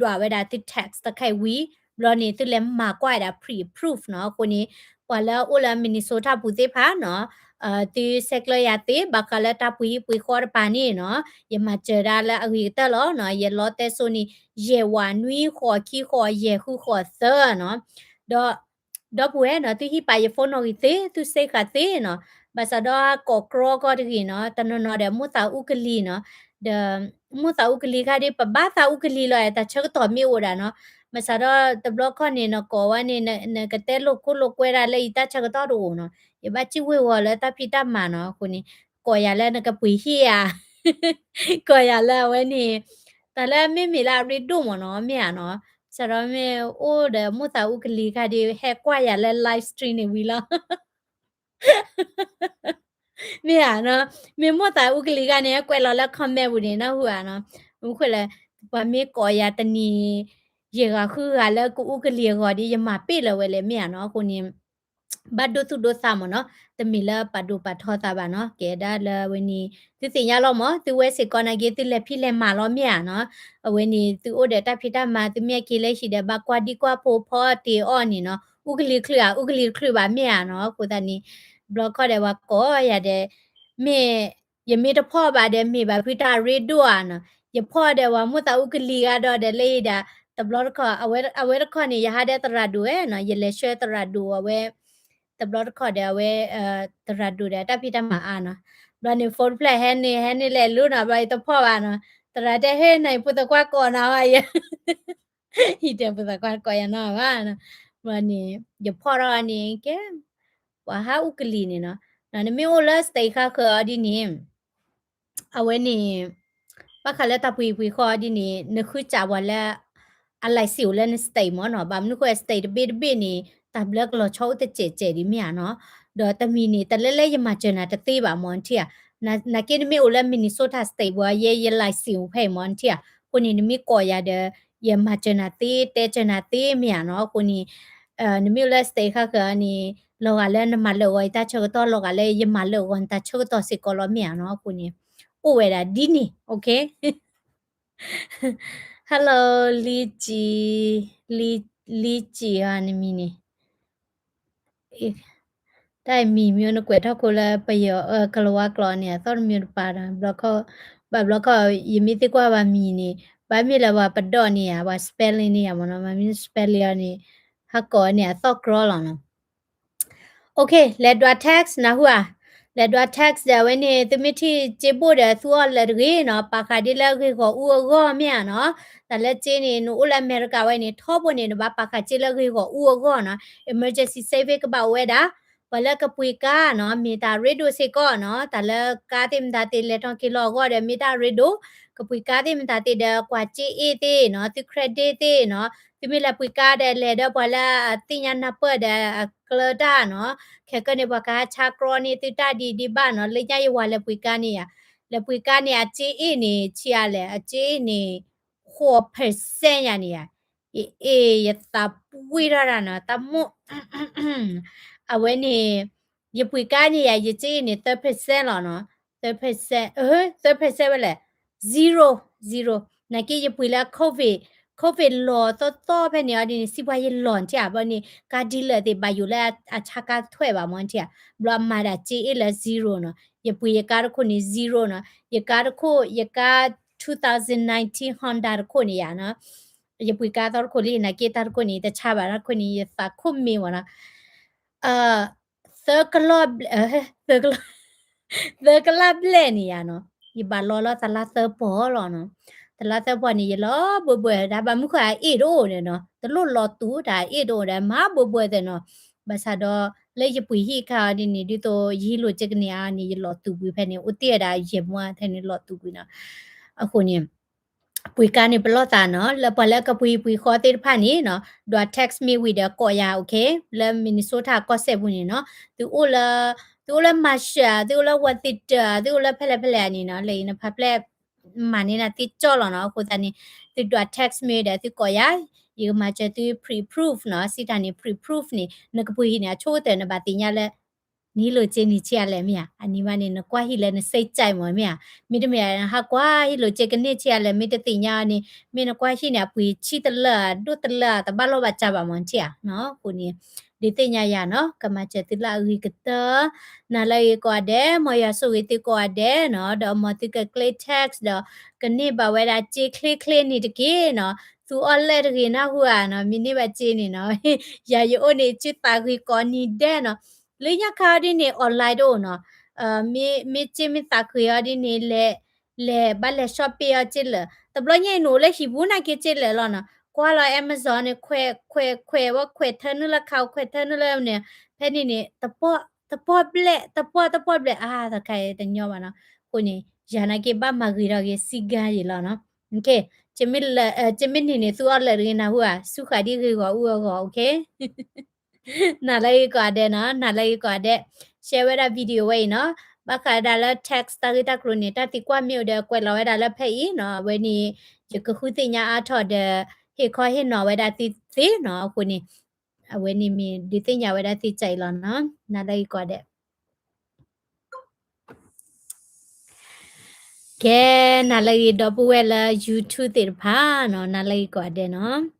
ဒွးဝဲဒၣ်သု tax တခါအံၤဝံၤ, ဘျီန့ၣ် သုလဲၤမၤကွၢ်ဝဲဒၣ် pre-approve နီၤ, အဃိန့ၣ် ပှၤလၢအအိၣ်လၢ Minnesota ပူၤသ့ၣ်တဖၣ်နီၤ, သုဆဲးကျၢယၤသ့ ဘၣ်ဃးလၢတၢ်ပှ့ၤဟံၣ်ပှ့ၤဃီတပၤန့ၣ်နီၤ, ယမၤစၢၤဒၣ်လၢအဂ့ၤကတၢၢ်လီၤနီၤ, ယလီတဲစိန့ၣ် ယဲၢ်ဝးနွံဃိးခံဃိးယဲၢ်ဃုဃိးသၢနီၤ, ဒီး ဒီပုၢ်ဝဲၢ်နီၤ, သုဟံးပာ်ယ phone နီၣ်ဂံၢ်သ့, သုစ့ဃာ်သ့နီၤ, ဘၣ်ဆၣ်ဒီးကိးကြီကီၢ်တဂ့ၤနီၤ, တနီၤနီၤဒီးမိၣ်သးအူကလံၤနီၤ, ဒီး မိၣ်သးအူကလံၤခါဒ် ပဘၣ်သးအူကလံၤလီၤ, တၢ်ဆၢကတီၢ်မ့ၢ်အိၣ်ဒၣ်နီၤ, ဘၣ်ဆၣ်ဒီးတဘျီခီၣ်န့ၣ် နကိးဝဲန့ၣ် နကတဲလိာ်ခိၣ်လိာ်ကွဲဒၣ်လၢအံၤတၢ်ဆၢကတီၢ်တအိၣ်နီၤ, ယဘၣ်စံၣ်ဝ့ၤဝီၤလၢတၢ်ဖံးတၢ်မၤနီၤ, အဃိန့ၣ် ကိးယၤလၢနကပှ့ၤဟံၣ်ဧါ ကိးယၤလၢအဝဲန့ၣ်, တၢ်လၢမ့မ့ၢ်လၢအရ့ဒိၣ်မ့ၢ်နီၤ, မ့ၢ်ဧါနီၤ, ဘၣ်ဆၣ်ဒီးမ့ၢ်အိၣ်ဒီးမိၣ်သးအူကလံၤခါဒ် ဟဲကွၢ်ယၤလၢ live stream န့ၣ်ဝံၤလီၤ မ့ၢ်ဧါနီၤ, မ့ၢ်မိၣ်သးအူကလံၤခါန့ၣ် ဟဲကွဲးလီၤလၢ comment ပူၤန့ၣ် နၢ်ဟူဧါနီၤ, မ့ၢ်ခိၣ်လၢ ပှၤမ့ၢ်ကိးယၤတနံၤ ယဲၢ်ဂၤဃုဂၤလၢကအူကလံၤအဂီၢ်ဒ် ယမၤပ့ၢ်လၢၤဝဲလဲၣ် မ့ၢ်ဧါနီၤ, အဃိန့ၣ် ဘၣ်ဒိသူၣ်ဒိသးမ့ၢ်နီၤ, တမ့ၢ်လၢပာ်ဒိၣ်ပာ်ထီသးဘၣ်နီၤ, ကဲဒၣ်လၢဝဲန့ၣ် သုသ့ၣ်ညါလီၤမ့ၢ်, သုဝဲစ့ၢ်ကီးနာ်က့ သုလဲၤဖံးလဲၤမၤလီၤ မ့ၢ်ဧါနီၤ, အဝဲန့ၣ် သုအိၣ်ဒီးတၢ်ဖံးတၢ်မၤ သုမ့ၢ်က့ၤလၢဟံၣ်ဒီး ဘၣ်ကွၢ်ဒံကွၢ်ဖိဖီတ့ၢ်အီၣ်န့ၣ်နီၤ, အူကလံၤတချုးဧါ, အူကလံၤတချုးဘၣ် မ့ၢ်ဧါနီၤ, အဃိသတးန့ၣ် ဘျီခီၣ်ဒီးပှၤကိးယၤဒီး မ့ၢ် ယမ့ၢ်တဖီၣ်ဘၣ်ဒီး မ့ၢ်ဘၣ်ဖုတၢ်ရ့ဒိၣ်ဧါနီၤ, ယဖီၣ်ဒီးပှၤမိၣ်သးအူကလံၤဂၤဒီး ဒီးလၢယဒၣ် တဘျီတခီၣ် အဝဲတခီၣ်န့ၣ် ယဟးဒီးသရၣ်ဒိၣ်ဝဲနီၤ, ယလဲၤဆှၢသရၣ်ဒိၣ်အဝဲ, တဘျီတခီၣ်ဒီးအဝဲ သရၣ်ဒိၣ်ဒီးတၢ်ဖံးတၢ်မၤအါနီၤ, ဘျီန့ၣ် phone တဖျၢၣ်ဟဲန့ၣ် ဟဲန့ၣ်လဲၤလိနီၤ, ဘျီယတဖီၣ်ဘၣ်နီၤ, သရၣ်တဲ ဟ့ၣ်နၤ ယဖိသၣ်ခွါကိးနၤဝဲယဲ ယတဲ ဖိသၣ်ခွါကိးယၤနီၤဘၣ်, ဘျီန့ၣ် ယဖီၣ်ထီၣ်န့ၣ် ကဲ ပှၤဟးအူကလံၤန့ၣ်နီၤ, နမ့ၢ်အိၣ်လၢ state ဃါဃၢၤအီၤဒ်န့ၣ် အဝဲန့ၣ် ဘၣ်ဃးလၢတၢ်ပှ့ၤပှ့ၤဃီဒ်န့ၣ် နဃုစးပှၤလၢ အ license အိၣ်လၢန state မ့ၢ်နီၤ, ဘၣ်မနုၤဃိ state တဘ့ၣ်တဘ့ၣ်န့ၣ် တၢ်ဘျၢကလီၤဆီအိၣ်တစဲးစဲးဒ်မ့ၢ်ဧါနီၤ, ဒီးတမံၤန့ၣ် တၢ်လၢလၢယမၤစၢၤနၤတသ့ဘၣ်မ့ၢ်နထံၣ်ဧါ, နာ်က့နမ့ၢ်အိၣ်လၢ Minnesota state ပူၤ ယဲယ license အိၣ်ဖဲအံၤမ့ၢ်နထံၣ်ဧါ, အဃိန့ၣ် နမ့ၢ်ကိးယၤဒီး ယမၤစၢၤနၤသ့ တဲစၢၤနၤသ့မ့ၢ်ဧါနီၤ, အဃိန့ၣ် နမ့ၢ်အိၣ်လၢ state ဃါဃၢၤန့ၣ် လီၤဂာ်လၢနမၤလၢာ်ဂီၤယတၢ်ဆၢကတီၢ် လီၤဂာ်လၢယမၤလၢာ်ဂီၤနတၢ်ဆၢကတီၢ်စ့ၢ်ကီးလီၤမ့ၢ်ဧါနီၤ, အဃိန့ၣ် အိၣ်ဝဲဒၣ်ဒ်န့ၣ် okay. Hello လံကံ, လံ, လံကံဧါ နမံၤန့ၣ် တၢ်အံၤမံၤမ့ၢ်နကွဲးထီၣ်ခိလၢပယီၤ ကလၤဝါကျိာ်န့ၣ် အသီၣ်တမံၤတပၤဒီး ဘျီခီၣ်, ဘၣ်ဘျီခီၣ် ယမ့ၢ်သံကွၢ်ပှၤမံၤန့ၣ် ဘၣ်မ့ၢ်လၢပှၤပဒီးန့ၢ်ယၤ ပှၤ spelling န့ၢ်ယၤမ့ၢ်နီၤ, မ့မ့ၢ် spelling အီၤန့ၣ် ဟးကိးန့ၣ် အသီၣ်ကြီလီၤနီၤ. Okay လဲၤဒွး tax နၢ်ဟူဧါ, လဲၤဒွး tax ဒီးအဝဲန့ၣ် သုမ့ၢ်ထံၣ်စ့ဘိၣ်ဒီးသူအီၤလၢာ်တဂ့ၤနီၤ, ပာ်ဃာ်ဒ်လၢအဂ့ၢ်ဂီၢ်အူအဂီၢ်မ့ၢ်ဧါနီၤ, တၢ်လၢစ့န့ၣ် နအိၣ်လၢအမဲရကၤဝဲန့ၣ် ထီဘိန့ၣ် နဘၣ်ပာ်ဃာ်စ့လၢအဂ့ၢ်ဂီၢ်အူအဂီၢ်နီၤ, emergency saving ကဘၣ်အိၣ်ဝဲဒၣ် ပှၤလၢကပှ့ၤကါနီၤ မ့ၢ်တၢ်ရ့ဒိၣ်စ့ၢ်ကီးနီၤ, တၢ်လၢကါသ့ၣ်မတၤသ့ၣ်လဲၤထီၣ်က့ၤလီၤအဂီၢ်ဒီး မ့ၢ်တၢ်ရ့ဒိၣ်, ကပှ့ၤကါသ့ၣ်မတၤသ့ၣ်ဒီး ကွၢ်စ့အ့ၣ်သ့ၣ်နီၤ, သု credit သ့ၣ်နီၤ, သုမ့ၢ်လဲၤပှ့ၤကါဒီး လဲၤဒီးပှၤလၢအသ့ၣ်ညါနၢ်ပၢၢ်ဒီးအကျၢၤတၢ်နီၤ, ခဲကနံၣ်န့ၣ် ပှၤကဟးဆါကြီန့ၢ်သုတၢ်ဒံးဒံးဘၣ်နီၤ, လၢညါယဝၤလဲၤပှ့ၤကါန့ၣ်ယၤ, လဲၤပှ့ၤကါန့ၣ် အစ့အ့ၣ်န့ၣ် ဆံးအါလဲၣ်, အစ့အ့ၣ်န့ၣ် ဃိး percent ယၤန့ၣ်ယၤ, အ့ၣ် ယသးပှ့ၤထီၣ်တၢ်နီၤ, တၢ်မိၣ် အဝဲန့ၣ် ယပှ့ၤကါန့ၣ်ယၤ ယစ့အ့ၣ်န့ၣ် သၢ percent လီၤနီၤ, သၢ percent, သၢ percent ဝဲလဲၣ်, zero, zero, နာ်က့ယပှ့ၤလၢ COVID, COVID လီၤသီသီဖဲန့ၣ်အီၤဒ်န့ၣ် စံးပှၤယလီၤထံဧါ, ဘၣ်န့ၣ် ကါ dealer သ့ၣ်ဘၣ်ယိၣ်လၢအဆါကါထွဲဘၣ်မ့ၢ်ထံဧါ, ဘျီအမၤဒၣ်စ့အ့ၣ်လၢ zero နီၤ, ယပှ့ၤယကါတခိၣ်န့ၣ် zero နီၤ, ယကါတခိၣ် ယကါ two thousand nineteen Honda တခိၣ်န့ၣ်ယၤနီၤ, ယပှ့ၤကါသီတခိၣ်လံ နာ်က့တၢ်တခိၣ်န့ၣ် တဆါဘၣ်တၢ်တခိၣ်န့ၣ် ယသးခိၣ်မ့ၢ်ဝဲနီၤ, သၢကလီၢ်ဘျဲၣ်, သၢကလီၢ်, သၢကလးဘျဲၣ်န့ၣ်ယၤနီၤ, ယဘၣ်လီၤလီၤတလါသၢပီၢ်လီၤနီၤ, တလါသၢပီၢ်န့ၣ် ယလီၤဘှဲဘှဲဒၣ် ဘၣ်မနုၤဃိအအ့ၣ်တအိၣ်န့ၣ်နီၤ, တလိၣ်လီၤတူာ်တၢ်အ့ၣ်တအိၣ်ဒီး မၤဘှဲဘှဲသ့ၣ်နီၤ, ဘၣ်ဆၣ်ဒီး လၢယပှ့ၤဟံၣ်ခါအီၤဒ်န့ၣ် ဒ်သိးယဟံးလိာ်စ့ကန့ၢ်အါန့ၣ် ယလီၤတူာ်ကွံာ်ဖဲန့ၣ် အိၣ်တ့ၢ်ဝဲဒၣ်ယဲၢ်မူထဲန့ၣ်လီၤတူာ်ကွံာ်နီၤ, အဃိန့ၣ် ပှ့ၤကါန့ၣ်ပလီၢ်သးနီၤ, လၢပှၤလၢကပှ့ၤပှ့ၤဃီသ့ၣ်တဖၣ်န့ၣ်နီၤ, ဒွး text me ဝံၤဒီးကိးယၤ okay, လၢ Minnesota ကီၢ်စဲၣ်ပူၤန့ၣ်နီၤ, သုအိၣ်လၢ, သုအိၣ်လၢ Marshall သုအိၣ်လၢ Worthington သုအိၣ်လၢဖဲလဲၣ်ဖဲလဲၣ်န့ၣ်နီၤ, လၢအံၤနဖးဖျဲၣ် မၤန့ၢ်နၤသ့ကၠီလီၤနီၤ, အဃိသတးန့ၣ် သုဒွး text me ဒီးသုကိးယၤ, ယကမၤစၢၤသု pre-approve နီၤ, စံးတၢ်န့ၣ် pre-approve န့ၣ် နကပှ့ၤဟံၣ်န့ၣ် အဆိကတၢၢ်နဘၣ်သ့ၣ်ညါလၢ နဟံးလိာ်စ့န့ၢ်ဆံးအါလဲၣ်မ့ၢ်ဧါ, အန့ၣ်မးန့ၣ် နကွၢ်ဟံၣ်လၢနစ့ကၠဲးမ့ၢ်မ့ၢ်ဧါ, မ့တမ့ၢ် ဟးကွၢ်ဟံၣ်လိာ်စ့ကန့ၢ်ဆံးအါလဲၣ် မ့ၢ်တသ့ၣ်ညါအီၤန့ၣ် မ့ၢ်နကွၢ်ဟံၣ်န့ၣ် အပှ့ၤဆံးတလၢာ် ဒိၣ်တလၢာ် တဘၣ်လိာ်ဘၣ်စးဘၣ်မ့ၢ်ထံၣ်ဧါနီၤ, အဃိန့ၣ် ဒုးသ့ၣ်ညါယၤနီၤ, ကမၤစၢၤသုလၢအဂ့ၤကတၢၢ်, နၤလၢအဂ့ၤကိးဂၤဒဲး, မ်ယွၤဆိၣ်ဂ့ၤသုကိးဂၤဒဲးနီၤ, ဒီးမ်သုကကျ့ text ဒီး ကန့ၢ်ဘၣ်ဝဲဒၣ်စ့ချ့ချ့န့ၣ်တက့ၢ်နီၤ, သူအီၣ်လၢတဂ့ၤနၢ်ဟူဧါနီၤ, မ့ၢ်န့ၢ်ဘၣ်စ့န့ၣ်နီၤ, ယၤယအိၣ်န့ၣ် စ့သးဂ့ၤကိးနံၤဒဲးနီၤ, လၢညါခါအီၤဒ်န့ၣ် online တအိၣ်နီၤ, မ့ၢ်စ့မ့ၢ်သးဂ့ၤအီၤဒ်န့ၣ် လဲၤ လဲၤဘၣ်လဲၤ shopping အီၤစ့လၢာ်, တဘျီညါအံၤနအိၣ်လၢဟံၣ်ပူၤနာ်က့စ့လၢာ်လီၤနီၤ, ကွၢ်လီၤ Amazon န့ၣ် ခွဲး ခွဲး ခွဲး ဝဲခွဲးထၢနုာ်လၢခါ ခွဲးထၢနုာ်လၢန့ၣ်, ဖဲန့ၣ်န့ၣ် တပီၢ် တပီၢ်ဘျဲၣ် တပီၢ် တပီၢ်ဘျဲၣ် အါ တခါအံၤတညီဘၣ်နီၤ, အဃိန့ၣ် ယၤနာ်က့ဘၣ်မၤဂ့ၤထီၣ်က့ၤစံးကါယံာ်လီၤနီၤ, ကမ့ၢ်န့ၣ်န့ၣ် သူအီၣ်လၢတဂ့ၤနၢ်ဟူဧါ, ဆူဃာ်ဒ်ဂ့ၤဂီၤအူအဂီၢ်, okay. နၤလၢအဂ့ၤကိးဂၤဒဲးနီၤ, နၤလၢအဂ့ၤကိးဂၤဒဲး, share ဝဲဒၣ် video ဝဲအံၤနီၤ, ဘၣ်ဃးဒၣ်လၢ tax တၢ်ဂ့ၢ်တၢ်ကျိၤန့ၣ် တၢ်သံကွၢ်မ့ၢ်အိၣ်ဒီး ကွဲးလီၤဝဲဒၣ်လၢဖဲအံၤနီၤ, အဝဲန့ၣ် ယကဃုသ့ၣ်ညါအါထီၣ်ဒီး ဟ့ၣ်ခီဟ့ၣ်နီၤဝဲဒၣ်သုသ့နီၤ, အဃိန့ၣ် အဝဲန့ၣ်မ့ၢ်ဒုးသ့ၣ်ညါဝဲဒၣ်သုစဲအံၤလီၤနီၤ, နၤလၢအဂ့ၤကိးဂၤဒဲး. ကဲ, နၤလၢအဂ့ၤဒီပုၢ်ဝဲၢ်လၢ YouTube သ့ၣ်တဖၣ်နီၤ, နၤလၢအဂ့ၤကိးဂၤဒဲးနီၤ.